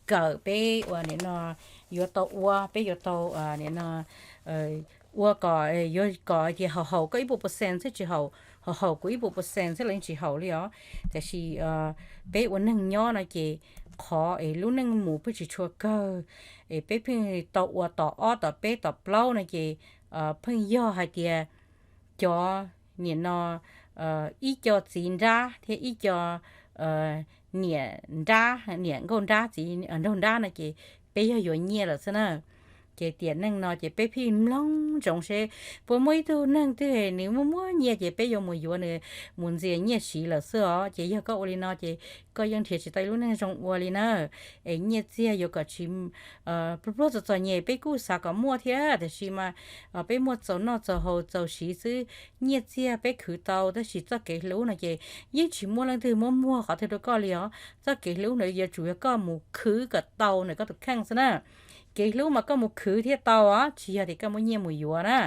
kawm, peb ua nim no yuav tau ua, peb yuav tau nim no ua kom, yuav kom tias haum haum koj ib puas percent xwb tsis haum, haum haum kuv ib puas percent xwb los yeej tsis haum li os. Tiam sis peb ua neeg nyob no ces qhov es lub neej mus pheej tsis tshua kawg, es peb pheej tau ua tom ob tom peb tom plaub no ces pheej yog hais tias cov nim no ib co txiv nrab thiab ib co niam nrab, niam nkauj nrab txiv nraug nrab no ces peb yog yuav nyiaj lawm xwb na. Ces tiam neej no ces peb pheej mloog ntsoov seb puas muaj ib tug neeg twg nws muaj muaj nyiaj ces peb yuav mus yuav nws mus ntxias nyiaj siv lawm xwb os. Ces yog koj ua li no ces koj yeej nrhiav tsis tau ib lub neej zoo ua li na. Es nyiaj txiag yuav kom tsis pluag pluag txom txom nyem peb kuj xav kom muaj thiab, tiam sis mas peb muaj txaus noj txaus haus txaus siv xwb. Nyiaj txiag peb khwv tau tab sis txoj kev hlub no ces yeej tsis muaj leej twg muab muag qhov twg rau koj li os. Txoj kev hlub no yuav tsum yog koj mus khwv kom tau ntawm koj tus kheej xwb na. kev hlub mas koj mus khwv thiaj tau os, tsis yog tias koj muab nyiaj mus yuav na.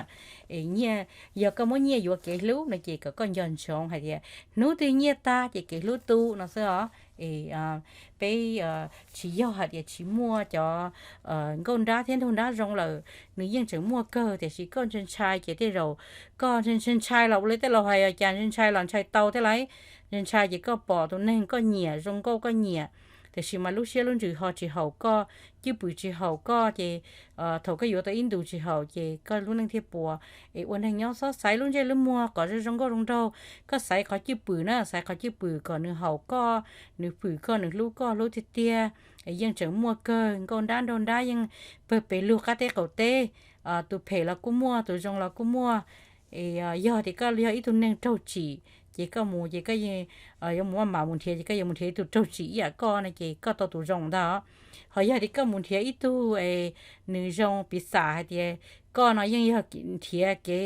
Es nyiaj, yog koj muab nyiaj yuav kev hlub no ces kom koj nco ntsoov hais tias hnub twg nyiaj tag ces kev hlub tu no xwb os. Es peb tsis yog hais tias tsis muaj cov nkauj nrab thiab nraug nrab zoo lawm, nws yeej tseem muaj kawg, tiam sis koj ntshai ntshai ces tej zaum koj ntshai ntshai los ua li tej laus hais, cas ntshai ntshai los ntshai tau thiab lauj. Ntshai ntshai ces koj pom tus neeg koj nyiam zoo nkauj koj nyiam, tiam sis mas lub siab lub ntsws ho tsis haum koj, cwj pwm tsis haum koj ces thaum koj yuav tau ib ntus tsis haum ces koj lub neej thiaj puas. Es ua neeg nyob txhob xaiv lub ntsej lub muag kom zoo zoo nkauj zoo nraug, koj xaiv qhov cwj pwm na, xaiv qhov cwj pwm kom nws haum koj, nws pwm koj, nws hlub koj hlub tiag tiag. Es yeej tseem muaj kawg, nkauj nrab nraug nrab yeej pawg pes lug qab teb qaum teb, tus phem los kuj muaj, tus zoo los kuj muaj. Es yog tias koj yog ib tug neeg raug tsim ces koj mus ces koj yuav mus maj mam mus nrhiav, ces koj yuav mus nrhiav ib tug raug tsim ib yam koj no ces koj tau tus zoo ntag. Ho yog tias koj mus nrhiav ib tug es nws zoo, piv xam hais tias koj no yeej yog nrhiav kev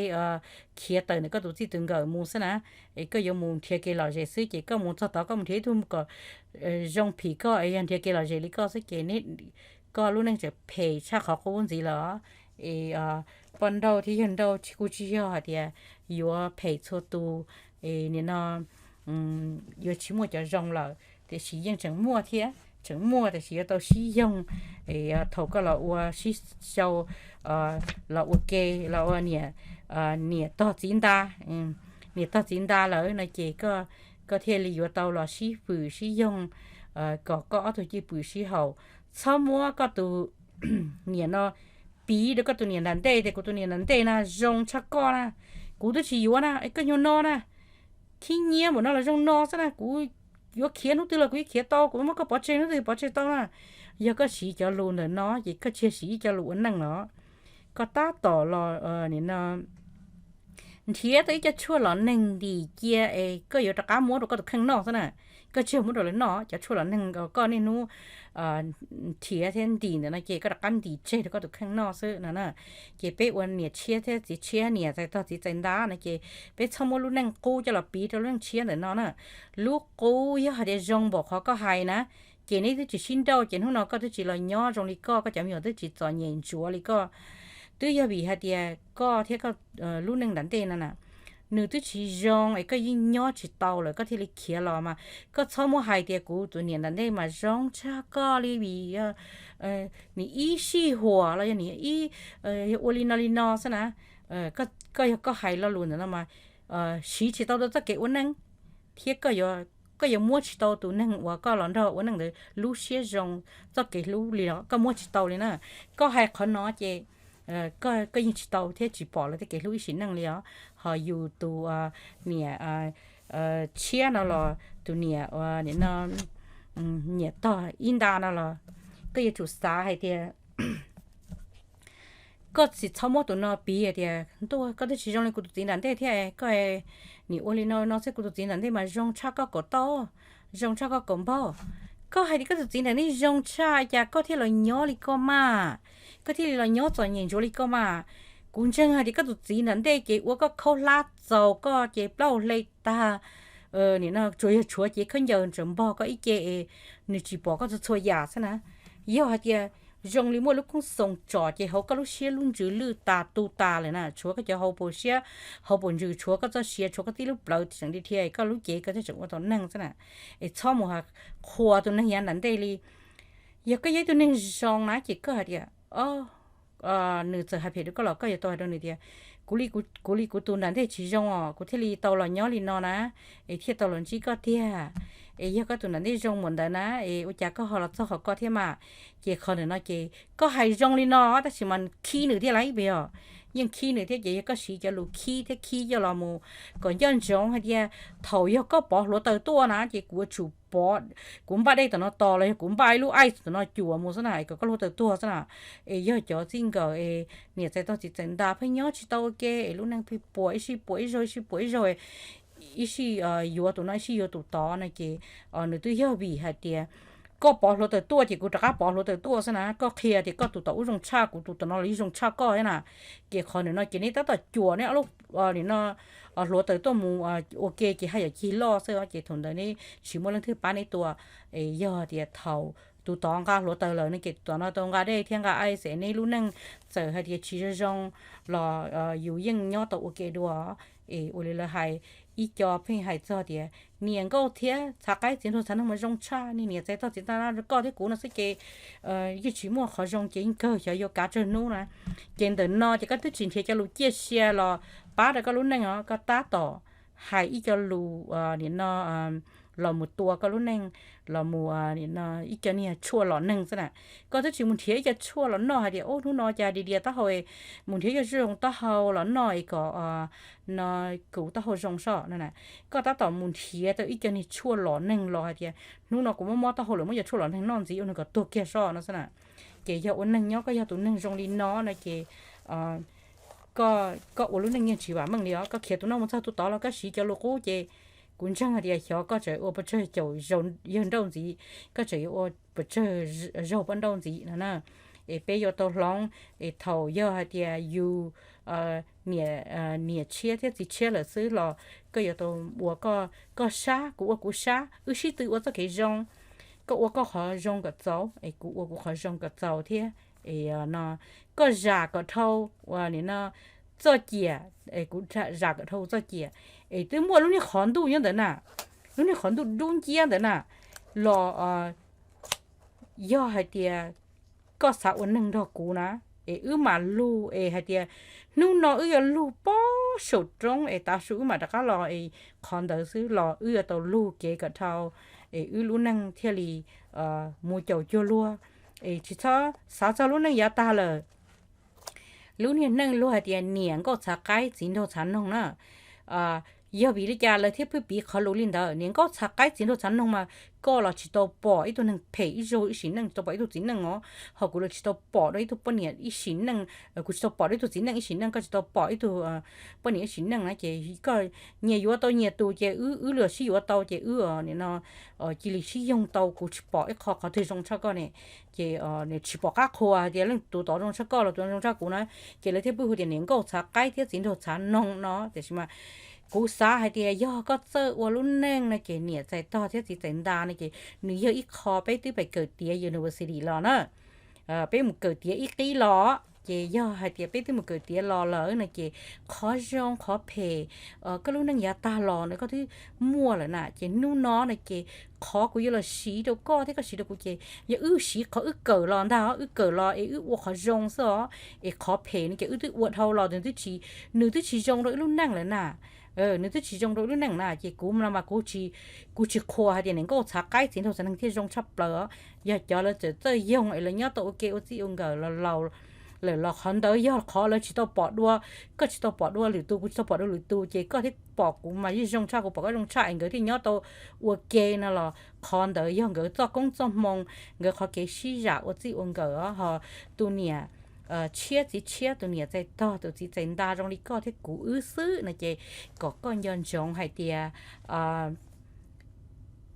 khiav tawm ntawm koj tus txij tus nkawm mus xwb na, es koj yuav mus nrhiav kev lom zem xwb ces koj mus txog tod koj mus nrhiav ib tug kom zoo phim koj es yog nrhiav kev lom zem li koj xwb ces koj lub neej tseem phem tshaj qhov qub ntxiv lawm. Es poj nrauj thiab yawg nrauj kuj tsis yog hais tias yuav phem txhua tus, es nim no yuav tsis muaj cov zoo lawm, tiam sis yeej tseem muaj thiab, tseem muaj tiam sis yuav tau sib yoog. Thaum koj los ua sib sau, los ua ke, los ua niam, niam tog txiv nta, niam tog txiv nta lawm no ces koj thiaj li yuav tau los sib pwm sib yoog, kom koj ob tug cwj pwm sib haum. Txhob muab koj tus niam no piv rau koj tus niam nram ntej tias kuv tus niam nram ntej na zoo tshaj koj na, kuv twb tsis yuav na, es koj nyuag no na, khib nyiab npaum no los zoo no xwb na, kuv yuav khiav hnub twg los kuv yuav khiav tau, kuv muab koj pov tseg hnub twg pov tseg tau na. Yog koj siv cov lus ntawm no ces koj tsis yog siv ib co lus ua neej los, koj tab tom los nim no nrhiav tau ib co tshuaj los neeg ntim cia es koj yuav rov qab muab rau koj tus kheej noj xwb na. Koj tsis yog muab rau lawv noj, cov tshuaj los neeg koj niaj hnub nrhiav thiab ntim ntawm no ces koj rov qab ntim tseg rau koj tus kheej noj xwb no na. Ces peb ua niam tshiab thiab txiv tshiab, niam txais tog txiv txais nta no ces peb txhob muab lub neej qub coj los piv rau lub neej tshiab ntawm no na. Lub qub yog hais tias zoo npaum qhov koj hais na, ces neb twb tsis sib nrauj ces hnub no koj twb tsis los nyob zoo li koj, koj cov me nyuam twb tsis txom nyem ntsuav li koj. Twb yog vim hais tias koj thiab koj lub neej nram ntej no na, nws twb tsis zoo es koj yeej nyob tsis tau lawm koj thiaj li khiav los mas. Koj txhob muab hais tias kuv tus niam nram ntej mas zoo tshaj koj li vim nws ib sij huam los yog nws ib, yog ua li no li no xwb na. Koj yog koj hais lo lus ntawm no mas siv tsis tau rau txoj kev ua neej, thiab koj yuav muab tsis tau tus neeg uas koj los nrog ua neej ntawd lub siab zoo, txoj kev hlub li los koj muab tsis tau li na. Koj hais qhov no ces koj yeej tsis tau thiab tsis pom lawv tej kev hlub ib sim neej li os. Ho yus tus niam tshiab no los tus niam nim no niam tog ib nta no los koj yuav tsum xav hais tias koj tsis txhob muab tus no piv hais tias ntuj koj twb tsis zoo li kuv tus txiv nram ntej thiab, koj nim ua li no no xwb, kuv tus txiv nram ntej mas zoo tshaj koj kaum tauj, zoo tshaj koj kaum npaug. Koj hais tias koj tus txiv nram ntej zoo tshaj cas koj thiaj los nyob li koj mas, koj thiaj li los nyob txom nyem ntsuav li koj mas. Kuv ntseeg hais tias koj tus txiv nram ntej ces ua koj khaub hlab txaus koj ces plaub hau hle tag, nim no tsuas yog tshuav cev khaub ncaws ntsaws npog koj ib ce es nws tsis pom koj txhua txhua yam xwb na. Yog hais tias zoo li muaj lub koob xoos tsom ces hauv koj lub siab lub ntsws lwj tas tu tas lawm na, tshuav koj cov hauv paus siab hauv paus ntsws, tshuav koj txoj sia, tshuav koj tib lub plawv tseem dhia dhia, koj lub cev koj thiaj tseem ua tau neeg xwb na. Es txhob mus qhuas tus neeg yav nram ntej li. Yog koj yog ib tug neeg zoo na ces koj hais tias, nws txawm hais phem rau koj los koj yuav tau hais rau nws tias, kuv li kuv tus nram ntej tsis zoo os, kuv thiaj li tau los nyob li no na, es thiaj tau los ntsib koj tiag. Es yog koj tus nram ntej zoo npaum ntawd na es ua cas koj ho los txog qhov ko thiab mas? Ces qhov ntawm no ces koj hais zoo li no tab sis mas khib nws thiab lauj, peb yog yeej khib nws thiab. Ces yog koj siv cov lus khib thiab khib coj los mus kom nco ntsoov hais tias thaum yog koj pov hluav taws tuaj na ces kuv yuav tsum pov, kuv npaj dej tom no tos los yog kuv npaj ib lub ice tom no cuam mus xwb na, kom koj hluav taws tuag xwb na. Es yog cov txij nkawm es niam txais tog txiv txais nta pheej nyob tsis tau ua ke es lub neej pheej puas ib sij puas ib zaug ib sij puas ib zaug, ib sij yuav tus no ib sij yuav tus tod no ces nws twb yog vim hais tias koj pov hluav taws tuaj ces kuv rov qab pov hluav taws tuaj xwb na. Koj qhia tias koj tus tom ub zoo tshaj kuv tus tom no los yeej zoo tshaj koj thiab na. Ces qhov ntawm no ces nej tab tom cuam nej ob lub, nim no hluav taws tuaj mus ua ke ces haj yam cig loj xwb os. Ces thaum ntawd neb tsis muaj leej twg pab neb tua. Es yog tias thaum tus tod nqa hluav taws lawm ne, ces tus tod no tau nqa dej thiab nqa ice, neb lub neej txawm hais tias tsis zoo zoo los yus yeej nyob tau ua ke dua. Es ua li lawv hais, ib co pheej hais txog tias niam nkauj thiab txhav qaib txiv nraug txhav noog mas zoo tshaj, niam txais tog txiv nraug koj thiab kuv no xwb ces yeej tsis muaj qhov zoo ces yeej kawg xyov yuav kav tsawg hnub na. Ces ntawm no ces koj twb tsis nrhiav cov lus ciaj sia los pab rau koj lub neej os, koj tab tom hais ib co lus nim no los mus tua koj lub neej, los mus ib co niag tshuaj los neeg xwb na. Koj twb tsis mus nrhiav ib co tshuaj los noj hais tias ub hnub no cas dias dias taub hau, mus nrhiav ib co zuj zus taub hau los noj es kom no kuv taub hau zoo soj no. Koj tab tom mus nrhiav tau ib co niag tshuaj los neeg los hais tias hnub no kuv mob mob taub hau lawm muab cov tshuaj los neeg noj ntxiv ua nws kom tuag kiag soj no xwb na. Ces yog ua neeg nyob koj yog tus neeg zoo li no no ces koj ua lub neej yeej tsis vam meej li os. Koj khiav tus no mus txog tus tod los koj siv cov lus qub ces kuv ntseeg hais tias xyov koj tseem ua pes tsawg caum yawg nrauj ntxiv, koj tseem yuav ua pes tsawg zaug poj nrauj ntxiv no na. Es peb yuav tau hloov, es thaum yog hais tias yus niam tshiab thiab txiv tshiab lawm xwb los koj yuav tau ua koj sab, kuv ua kuv sab, wb sib tw ua txoj kev zoo. Koj ua koj qhov zoo kom txaus es kuv ua kuv qhov zoo kom txaus thiab. Es no koj zam kom dhau ua nim no txoj ciam, kuv zam kom dhau txoj ciam. Es twb muaj lub niag qhov ntuj nyob ntawd na, lub niag qhov ntuj dub nciab ntawd na los yog hais tias koj xav ua neeg nrog kuv na, es wb mam lug es hais tias hnub no wb yuav lug pob saum roob es tav su wb mam rov qab los es qhov ntawd xwb los wb yuav tau lug kev kom dhau es wb lub neej thiaj li mus caum cuag luag. Es tsis txhob xav txog lub neej yav tag lawm. Lub niag neej luag hais tias niam nkauj txhav qaib txiv nraug txhav noog na. Yog vim li cas lawv thiaj pheej piv qhov lus li ntawd? Niam nkauj txhav qaib txiv nraug txhav noog mas koj los tsis tau pom ib tug neeg phem ib zaug ib sim neej, tsis tau pom ib tug txiv neej os, ho kuv los tsis tau pom dua ib tug poj niam ib sim neej, kuv tsis tau pom dua ib tug txiv neej ib sim neej, koj tsis tau pom ib tug poj niam ib sim neej na, ces koj nyias yuav tau nyias tus ces wb, wb los sib yuav tau ces wb nim no cia li sib yoog tau, kuv tsis pom ib qho qhov twg zoo tshaj koj ne. Ces tsis pom qab qhuas hais tias leej tus tod zoo tshaj koj los tus zoo tshaj kuv na, ces lawv thiaj pheej hu tias niam nkauj txhav qaib thiab txiv nraug txhav noog no. Tiam sis mas kuv xav hais tias yog koj txawj ua lub neej no ces niam txais tog thiab txiv txais nta no ces nws yog ib qho peb twb pais kawm tiav university los na. Peb mus kawm tiav ib qib los, ces yog hais tias peb twb mus kawm tiav los lawm no ces qhov zoo qhov phem, koj lub neej yav tag los no koj twb muaj lawm na, ces hnub no no ces qhov kuv yuav los siv rau koj thiab koj siv rau kuv ces yog wb siv qhov wb kawm los ntag, wb kawm los es wb ua qhov zoo xwb os, es qhov phem no ces wb twb ua dhau los, nws twb tsis zoo rau wb lub neej lawm na. Nws twb tsis zoo rau wb lub neej na, ces kuv no mas kuv tsis, kuv tsis qhuas hais tias niam nkauj txhav qaib txiv nraug txhav neeg thiaj zoo tshaj plaws os. Yog cov lawv txawm txawj yoog es lawv nyob tau ua ke ua txij ua nkawm los laus lawm los qhov ntawd yog qhov lawv tsis tau pom dua, koj tsis tau pom dua lwm tus, kuv tsis tau pom dua lwm tus, ces koj thiaj pom kuv mas yeej zoo tshaj, kuv pom koj zoo tshaj es nkawd thiaj nyob tau ua ke no los qhov ntawd yog nkawd txoj koob txoj hmoo, nkawd qhov kev sib zam ua txij ua nkawm os. Ho tus niam tshiab txiv tshiab, tus niam txais tog tus txiv txais nta zoo li koj thiab kuv wb xwb no ces kom koj nco ntsoov hais tias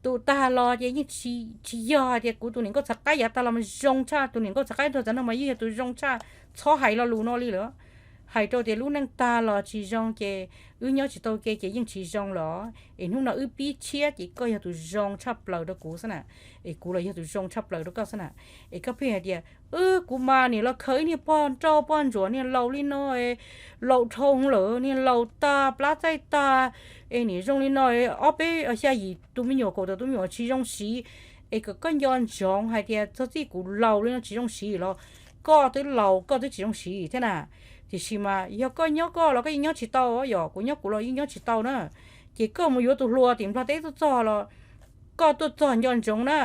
tus tag los ces yeej tsis yog hais tias kuv tus niam nkauj txhav qaib yav tag los mas zoo tshaj, tus niam nkauj txhav qaib nraug txhav noog mas yeej yog tus zoo tshaj, txhob hais lo lus no li lawm. Hais rau tias lub neej tag los tsis zoo ces wb nyob tsis tau ke ces yeej tsis zoo lawm, es hnub no wb pib tshiab ces koj yog tus zoo tshaj plaws rau kuv xwb na, es kuv los yog tus zoo tshaj plaws rau koj xwb na. Es koj pheej hais tias, kuv mas niam los khaws ib niag poj nrauj poj ntsuam niag laus li no, laus dhau lawm, niag laus tag plab txaij tag, es niam zoo li no, ob peb xya yim tus me nyuam kaum tawm tus me nyuam tsis zoo siv. Es kom koj nco ntsoov hais tias txog txij kuv laus li no tsis zoo siv los koj twb laus koj twb tsis zoo siv thiab na. Tiam sis mas yog koj nyob koj los koj yeej nyob tsis tau, yog kuv nyob kuv los yeej nyob tsis tau na. Ces koj mus yuav tus hluas tim Nplog teb tuaj txog los koj tuaj txog nco ntsoov na,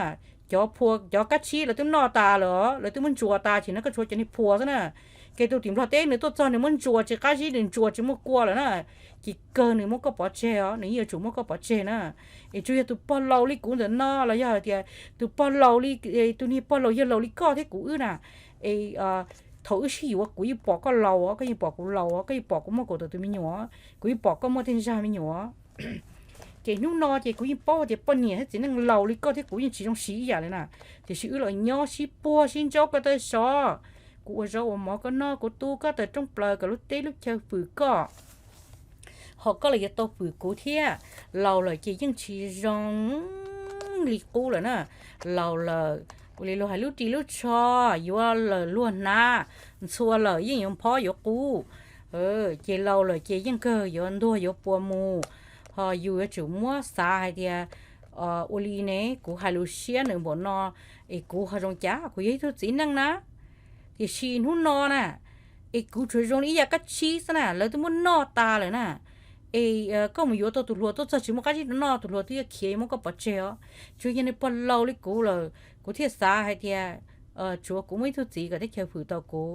cov phua cov kab tsib lawv twb noj tas lawm, lawv twb muab ntsuas tas ces no koj tshuav cov niag phua xwb na. Ces tus tim Nplog teb nws tuaj txog nws muab ntsuas tsis qab zib, nws ntsuas tsis muaj kua lawm na, ces kawg nws muab koj pov tseg os, nws yeej yuav tsum muab koj pov tseg na. Es tsuas yog tus pog laus li kuv ntawm no los yog hais tias tus pog laus li, tus niag pog laus yog laus li koj thiab kuv wb na. Es thaum wb sib yuav kuv yeej pom koj laus os, koj yeej pom kuv laus os, koj yeej pom kuv muaj kaum tawm tus me nyuam, kuv yeej pom koj muaj tej zag me nyuam. Ces hnub no ces kuv yeej paub tias poj niam thiab txiv neej laus li koj thiab kuv yeej tsis zoo siv ib yam li na. Tiam sis wb los nyob sib puag sib ntsaub koj tawg sov, kuv ua zaub ua mov koj noj, kuv tu koj tawm rooj plaws kom lub teb lub chaw fwm koj, ho koj los yuav tau fwm kuv thiab. Laus lawm ces yeej tsis zoo li qub lawm na. Laus lawm Ua li luag hais lub ris lub tsho yuav lawm luag hnav, ntxhua lawm yeej yuav phob yuav qub, ces laus lawm ces yeej kawg yuav ntuag yuav puas mus. Ho yus yuav tsum muab xav hais tias, ua li ne kuv hais lus siab nws npaum no, es kuv ho zoo cas, kuv yog ib tug txiv neej na. Tiam sis hnub no na, es kuv tsuas zoo li ib yam kab tsib xwb na, lawv twb muab noj tas lawm na. Es koj mus yuav tau tus hluas tuaj txog tsis muaj qab zib rau noj, tus hluas twb yuav khiav muab koj pov tseg os. Tsuas yog nws pog laus li kuv lawm, kuv thiaj xav hais tias tsuav kuv muaj ib tug txiv kom teb chaws hwm tau kuv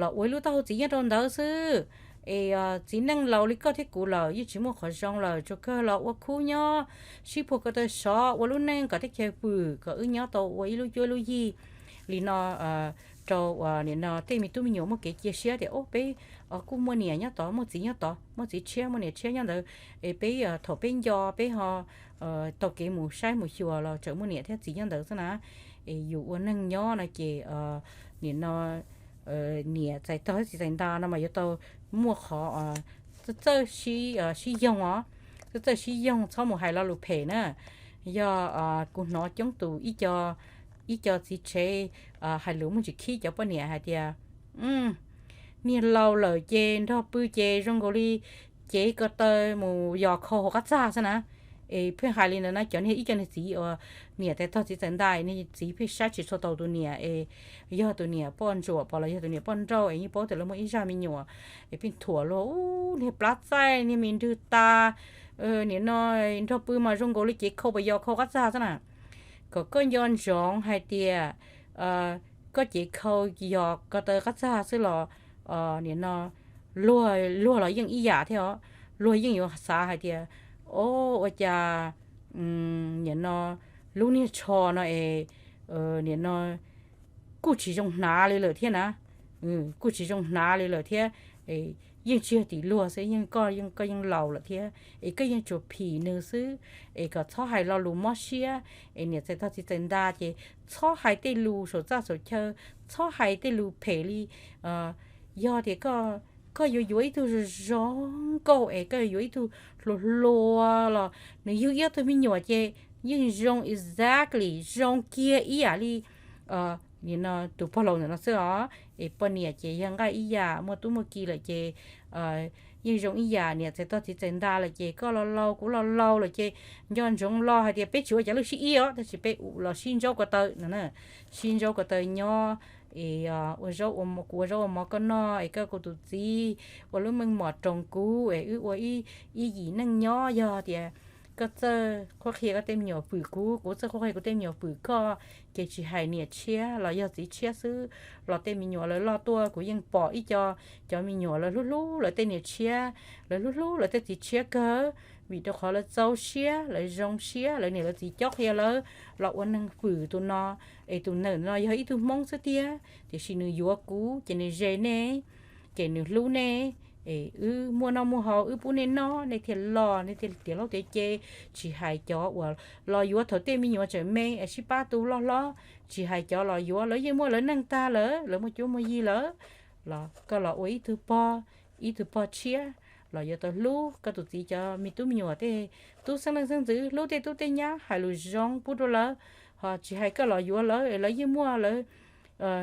los ua ib lub taub hau txiv nyob rau ntawd xwb. Es txiv neej laus li koj thiab kuv lawm yeej tsis muaj qhov zoo lawm, tsuas kawg los ua khub nyob sib puag ko taw sov ua lub neej kom teb chaws hwm, kom wb nyob tau ua ib lub cuab lub yig li no rau nim no tej me tub me nyuam muaj kev cia siab tias, o, peb kuj muaj niam nyob tod, muaj txiv nyob tod, muaj txiv tshiab muaj niam tshiab nyob ntawd, es peb thaum peb nco peb ho tau kev mus saib mus xyuas los tseem muaj niam thiab txiv nyob ntawd xwb na. Es yus ua neeg nyob no ces nim no niam txais tog txiv txais nta no mas yuav tau muaj qhov txawj sib yoog os, txawj txawj sib yoog, txhob mus hais lo lus phem na. Yog kuv hnov coob tus ib co txiv tsev hais lus muaj ntsis khib cov poj niam hais tias, niag laus lawm ces nrog pw ces zoo nkaus li cev ko taw mus yos khau hauv qab txag xwb na. Es pheej hais li ntawd na, cov niag ib co niag txiv uas niam txais tog txiv txais nta, niag txiv pheej saib tsis txhua taus tus niam es yog tus niam poj ntsuam pom los yog tus niam poj nrauj es yeej paub tias lawv muaj ib zaj me nyuam es pheej thuam luag, u, niag plab txaij niag me nrwg tas, nim no nrog pw mas zoo nkaus li cev khau pas yos khau qab txag xwb na. Kom koj nco ntsoov hais tias koj cev khau yos ko taw qab txag xwb los nim no luag, luag los yeej ib yam thiab os. Luag yeej yuav xav hais tias, o, ua cas nim no lub niag tsho no es nim no kuj tsis zoo hnav li lawm thiab na, kuj tsis zoo hnav li lawm thiab. Yeej tsis yog tim luag xwb, yeej koj, koj yeej laus lawm thiab es koj yeej tsuas phim nws xwb. Es kom txhob hais lo lus mob siab, es niam txais tog txiv txais nta ces txhob hais tej lus saum txaj saum chaw, txhob hais tej lus phem li. Yog tias koj yuav yuav ib tug zoo zoo nkauj es koj yuav yuav ib tug hluas hluas los nws yug ib tug me nyuam ces yeej zoo exactly, zoo kiag ib yam li nim no tus pog laus ntawm no xwb os. Es poj niam ces yog nqaij ib yam, muaj tub muaj ki lawm ces yeej zoo ib yam, niam txais tog txiv txais nta lawm ces koj los laus kuv los laus lawm ces nco ntsoov lo hais tias peb tsis ua cas lub sib ib os, tab sis peb los sib ntsaub ko taw no, sib ntsaub ko taw nyob es ua, kuv ua zaub ua mov koj noj es koj kuv tus txiv ua lub meej mom roos kuv es wb ua ib yim neej nyob. Yog tias koj txawj qhuab qhia koj tej me nyuam fwm kuv, kuv txawj qhuab qhia kuv tej me nyuam fwm koj, ces tsis hais niam tshiab los yog txiv tshiab xwb los tej me nyuam lawv loj tuaj kuv yeej pom ib co, cov me nyuam lawv hlub hlub lawv tej niam tshiab, lawv hlub hlub lawv tej txiv tshiab kawg, vim rau qhov lawv txaus siab, lawv zoo siab, lawv niam lawv txiv cob qhia lawv los ua neeg fwm tus no. Es tus neeg no yog ib tug Hmoob xwb tiag, tiam sis nws yuav kuv ces nws ze nej, ces nws hlub nej. Es wb muaj noj muaj haus wb pub nej noj nej thiaj loj, nej thiaj tiav hlob tiav ce. Tsis hais cov uas los yuav thaum tej me nyuam tseem me es sib pab tu loj hlob, tsis hais cov los yuav lawv yeej muaj lawv neej tag lawm, lawv muaj cuab muaj yig lawm, los koj los ua ib tug pog, ib tug pog tshiab los yuav tau hlub koj tus txiv cov me tub me nyuam tej tub xeeb leej xeeb ntxwv, hlub tej tub tej nyab, hais lus zoo pub rau lawv. Ho tsis hais koj los yuav lawv es lawv yeej muaj lawv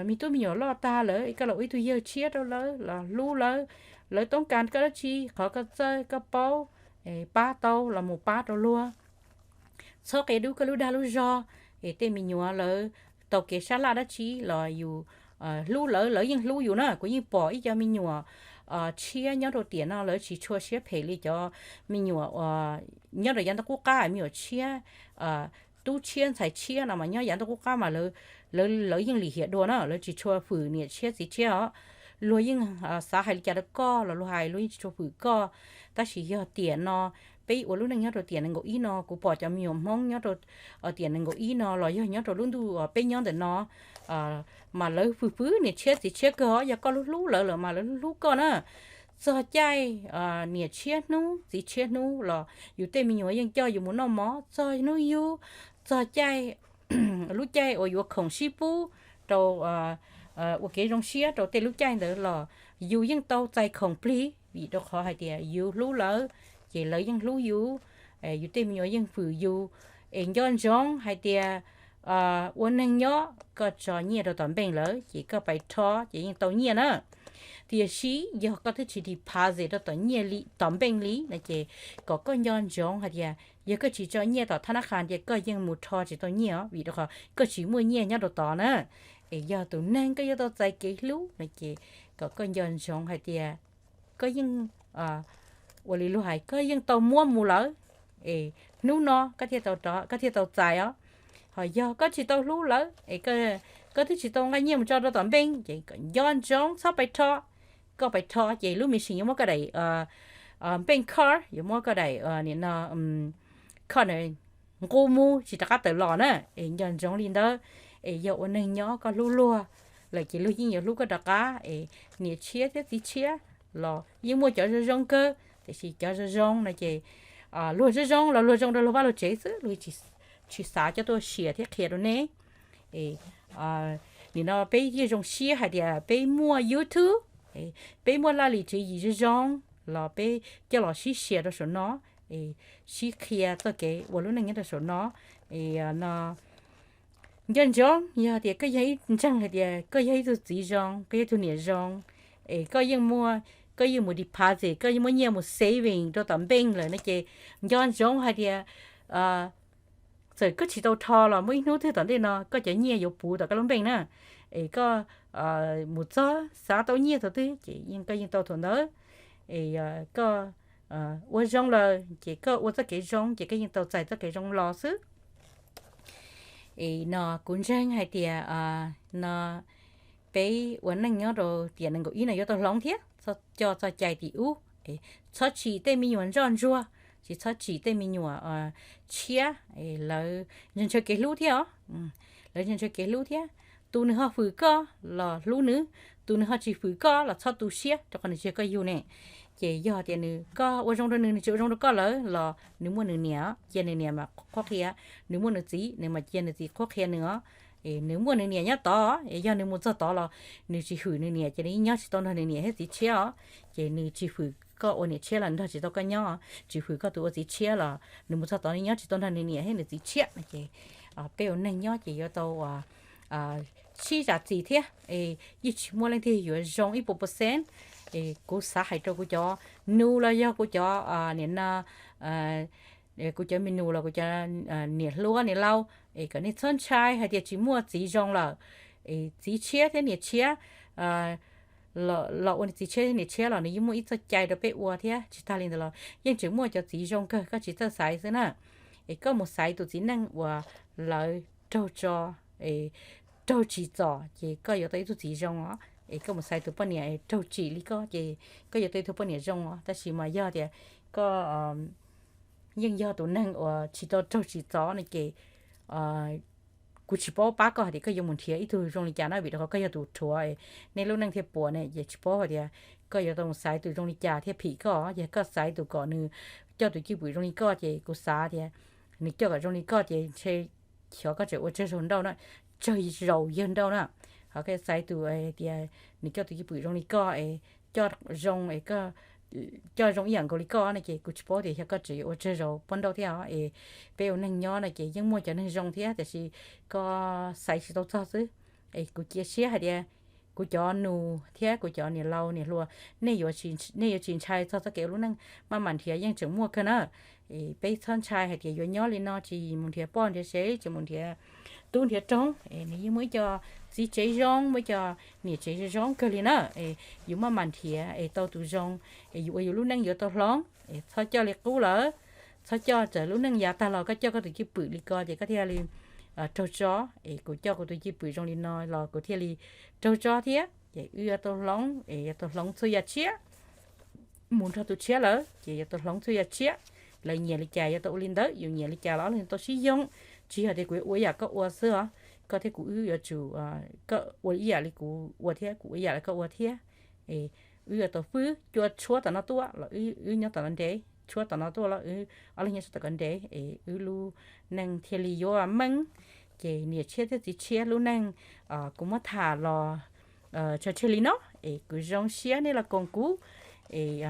me tub me nyuam loj tag lawm, koj los ua ib tug yawg tshiab rau lawv los hlub lawv. Lawv toob kas koj dab tsi, qhov koj txawj koj paub pab tau los mus pab rau luag. Txhob qia dub koj lub dag lub zog. Es tej me nyuam lawv tau kev sab laj dab tsi los yus hlub lawv, lawv yeej hlub yus na. Kuv yeej pom ib co me nyuam tshiab nyob rau tiam no lawv tsis tshua siab phem li cov me nyuam nyob rau yav ntuj qub qab, me nyuam tshiab, tub tshiab ntxhais tshiab no mas nyob yav ntuj qub qab mas lawv, lawv yeej lim hiam dua na, lawv tsis tshua fwm niam tshiab txiv tshiab os. Luag yeej xav hais li cas rau koj los luag hais, luag yeej tsis tshua fwm koj. Tab sis yog tiam no peb ua lub neej nyob rau tiam nees nkaum ib no, kuv pom cov me nyuam Hmoob nyob rau tiam nees nkaum ib no los yog nyob rau lub ntuj peb nyob ntawm no mas lawv fwm fwm niam tshiab txiv tshiab kawg os. Yog koj hlub hlub lawv lawm mas lawv hlub hlub koj na. Txog caij niam tshiab hnub txiv tshiab hnub los yus tej me nyuam yeej coj yus mus noj mov txog hnub yug, txog caij lub caij uas yuav khoom sib pub rau ua kev zoo siab rau tej lub caij ntawd los yus yeej tau txais khoom plig, vim rau qhov hais tias yus hlub lawv, ces lawv yeej hlub yus. Yus tej me nyuam yeej fwm yus. Es nco ntsoov hais tias ua neeg nyob koj tso nyiaj rau tom npeej lawm ces koj pais rho ces yeej tau nyiaj na. Tiam sis yog koj twb tsis deposit rau tom nyiaj li, tom npeej li no ces kom koj nco ntsoov hais tias yog koj tsis tso nyiaj tom thab nab qha tias koj yeej mus rho tsis tau nyiaj os, vim rau qhov koj tsis muaj nyiaj nyob rau tod na. Es yog tus neeg koj yuav tau txais kev hlub no ces kom koj nco ntsoov hais tias koj yeej, ua li luag hais, koj yeej tau muab mus lawm, es hnub no koj thiaj tau txais os. Ho yog koj tsis tau hlub lawm es koj twb tsis tau nqa nyiaj mus tso rau tom npeej ces kom nco ntsoov txhob pais rho. Koj pais rho ces lub machine yuav muab koj daim npeej card, yuav muab koj daim, nim no, card nqus mus tsis rov qab tawm los na. Es nco ntsoov li ntawd, es yog ua neeg nyob koj hlub luag lawm ces luag yeej yuav hlub koj rov qab. Es niam tshiab thiab txiv tshiab los yeej muaj cov zoo zoo kawg, tiam sis cov zoo zoo no ces luag zoo zoo los luag zoo rau luag vaj luag tsev xwb, luag tsis xav coj tuaj share thiab qhia rau nej. Nim no peb yeej zoo siab hais tias peb muaj YouTube, peb muaj laj lim tswv yim zoo zoo los peb coj los sib share rau saum no, sib qhia txoj kev ua lub neej nyob rau saum no. No nco ntsoov, yog tias koj yog ib ntseeg hais tias koj yog ib tug txiv zoo, koj yog ib tug niam zoo, es koj yeej muaj, koj yeej mus deposit, koj yeej muab nyiaj mus saving rau tom npeej lawm no ces nco ntsoov hais tias txawm koj tsis tau rho los muaj ib hnub twg tom ntej no koj cov nyiaj yuav puv tom koj lub npeej na. Es koj mus txog xav tau nyiaj thaum twg ces yeej koj yeej tau thaum ntawd. Es koj ua zoo lawm ces koj ua txoj kev zoo ces koj yeej tau txais txoj kev zoo los xwb. Es no kuv ntseeg hais tias no peb ua neej nyob rau tiam nees nkaum ib no yuav tau hloov thiab, txhob coj txoj cai tim ub. Txhob tsim tej me nyuam ntsoj ntsuag, tsis txhob tsim tej me nyuam tshiab, lawv ntshaw ntshaw kev hlub thiab os. Lawv ntshaw ntshaw kev hlub thiab. Tus nws ho hwm koj los hlub nws, tus nws ho tsis hwm koj los txhob tu siab rau qhov nws tsis yog koj yug ne. Ces yog tias nws, koj ua zoo rau nws, nws tsis ua zoo rau koj lawm los nws muaj nws niam, cia nws niam mas qhuab qhia. Nws muaj nws txiv, nws mas cia nws txiv qhuab qhia nws os. Nws muaj nws niam nyob tod, es yog nws mus txog tod los nws tsis hwm nws niam ces nws nyob tsis tau nrog nws niam thiab txiv tshiab os. Ces nws tsis hwm koj ua niam tshiab los nrog tsis tau koj nyob, tsis hwm koj tus ua txiv tshiab los nws mus txog tod nws nyob tsis tau nrog nws niam thiab nws txiv tshiab no ces peb ua neeg nyob ces yuav tau sib zam txim thiab. Yeej tsis muaj leej twg yuav zoo ib puas percent. Kuv xav hais rau kuv cov nus los yog kuv cov niam no, kuv cov me nus los kuv cov niam hluas niam laus, es kom nej txhob ntshai hais tias tsis muaj txiv zoo lawm. Txiv tshiab thiab niam tshiab los ua txiv tshiab thiab niam tshiab los nws yeej muaj ib txoj cai rau peb ua thiab. Tsis tag li ntawd los yeej tseem muaj cov txiv zoo kawg koj tsis txawj xaiv xwb na. Es koj mus xaiv tus txiv neej uas lawv raug tso, raug tsim txom ces koj yuav tau ib tug txiv zoo os. Es koj mus xaiv tus poj niam raug tsim li koj ces koj yuav tau ib tug poj niam zoo os. Tab sis mas yog tias koj yeej yog tus neeg uas tsis tau raug tsim txom no ces kuv tsis paub pab koj hais tias koj yuav mus nrhiav ib tug zoo li cas na, vim rau qhov koj yog tus rhuav, nej lub neej thiaj puas ne. Ces tsis paub hais tias koj yuav tau mus xaiv tus zoo li cas thiaj phim koj. Yog koj xaiv tus kom nws coj tus cwj pwm zoo li koj ces kuv xav tias nws coj kom zoo li koj ces ntshe xyov koj tseem ua tsawg zaus nrauj na, tsawg zaus yawg nrauj na. Ho koj xaiv tus tias nws coj tus cwj pwm zoo li koj es coj zoo es coj zoo ib yam nkaus li koj no ces kuv tsis paub tias xyov koj tseem yuav ua tsawg zaus poj nrauj thiab os. Es peb ua neeg nyob no ces yeej muaj cov neeg zoo thiab, tiam sis koj xaiv tsis tau txog xwb. Es kuv cia siab hais tias kuv cov nus thiab kuv cov niam laus niam hluas, nej yuav tsis, nej yuav tsis ntshai txog txoj kev ua lub neej, maj mam nrhiav yeej tseem muaj kawg na. Es peb txhob ntshai hais tias yuav nyob li no tsis mus nrhiav poj nrhiav sev, tsis mus nrhiav tub nrhiav roog, es nws yeej muaj ib co txiv tsev zoo, muaj ib co niam tsev zoo zoo kawg li na. Es yus maj mam nrhiav es tau tus zoo, es yus ua yus lub neej yuav tau hloov. Es txhob coj li qub lawm, txhob coj txawm lub neej yav tag los koj coj koj tus cwj pwm li ko ces koj thiaj li raug tso. Es kuv coj kuv tus cwj pwm zoo li no los kuv thiaj li raug tso thiab. Ces wb yuav tau hloov, es yuav tau hloov txhua yam tshiab. Mus nrog tus tshiab lawm ces yuav tau hloov txhua yam tshiab. Lawv nyiam li cas yuav tau ua li ntawd, yus nyiam li cas los ob leeg tau sib yoog. Tsis yog tias kuv yuav ua yam koj ua xwb os, koj thiab kuv wb yuav tsum, koj ua ib yam li kuv ua thiab kuv ua ib yam li koj ua thiab. Es wb yuav tau fwb, cua tshuab tom no tuaj los wb nyob tom no ntev, tshuab tom no tuaj los wb ob leeg nyob tom ko ntev, es wb lub neej thiaj li yuav meej. Ces niam tshiab thiab txiv tshiab lub neej kuv muab tham los tso tseg li no. Es kuv zoo siab nej los koom kuv, es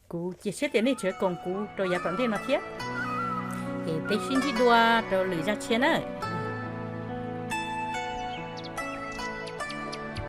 kuv cia siab tias nej tseem koom kuv rau yav tom ntej no thiab. Es peb sib ntsib dua rau lwm zaj tshiab na.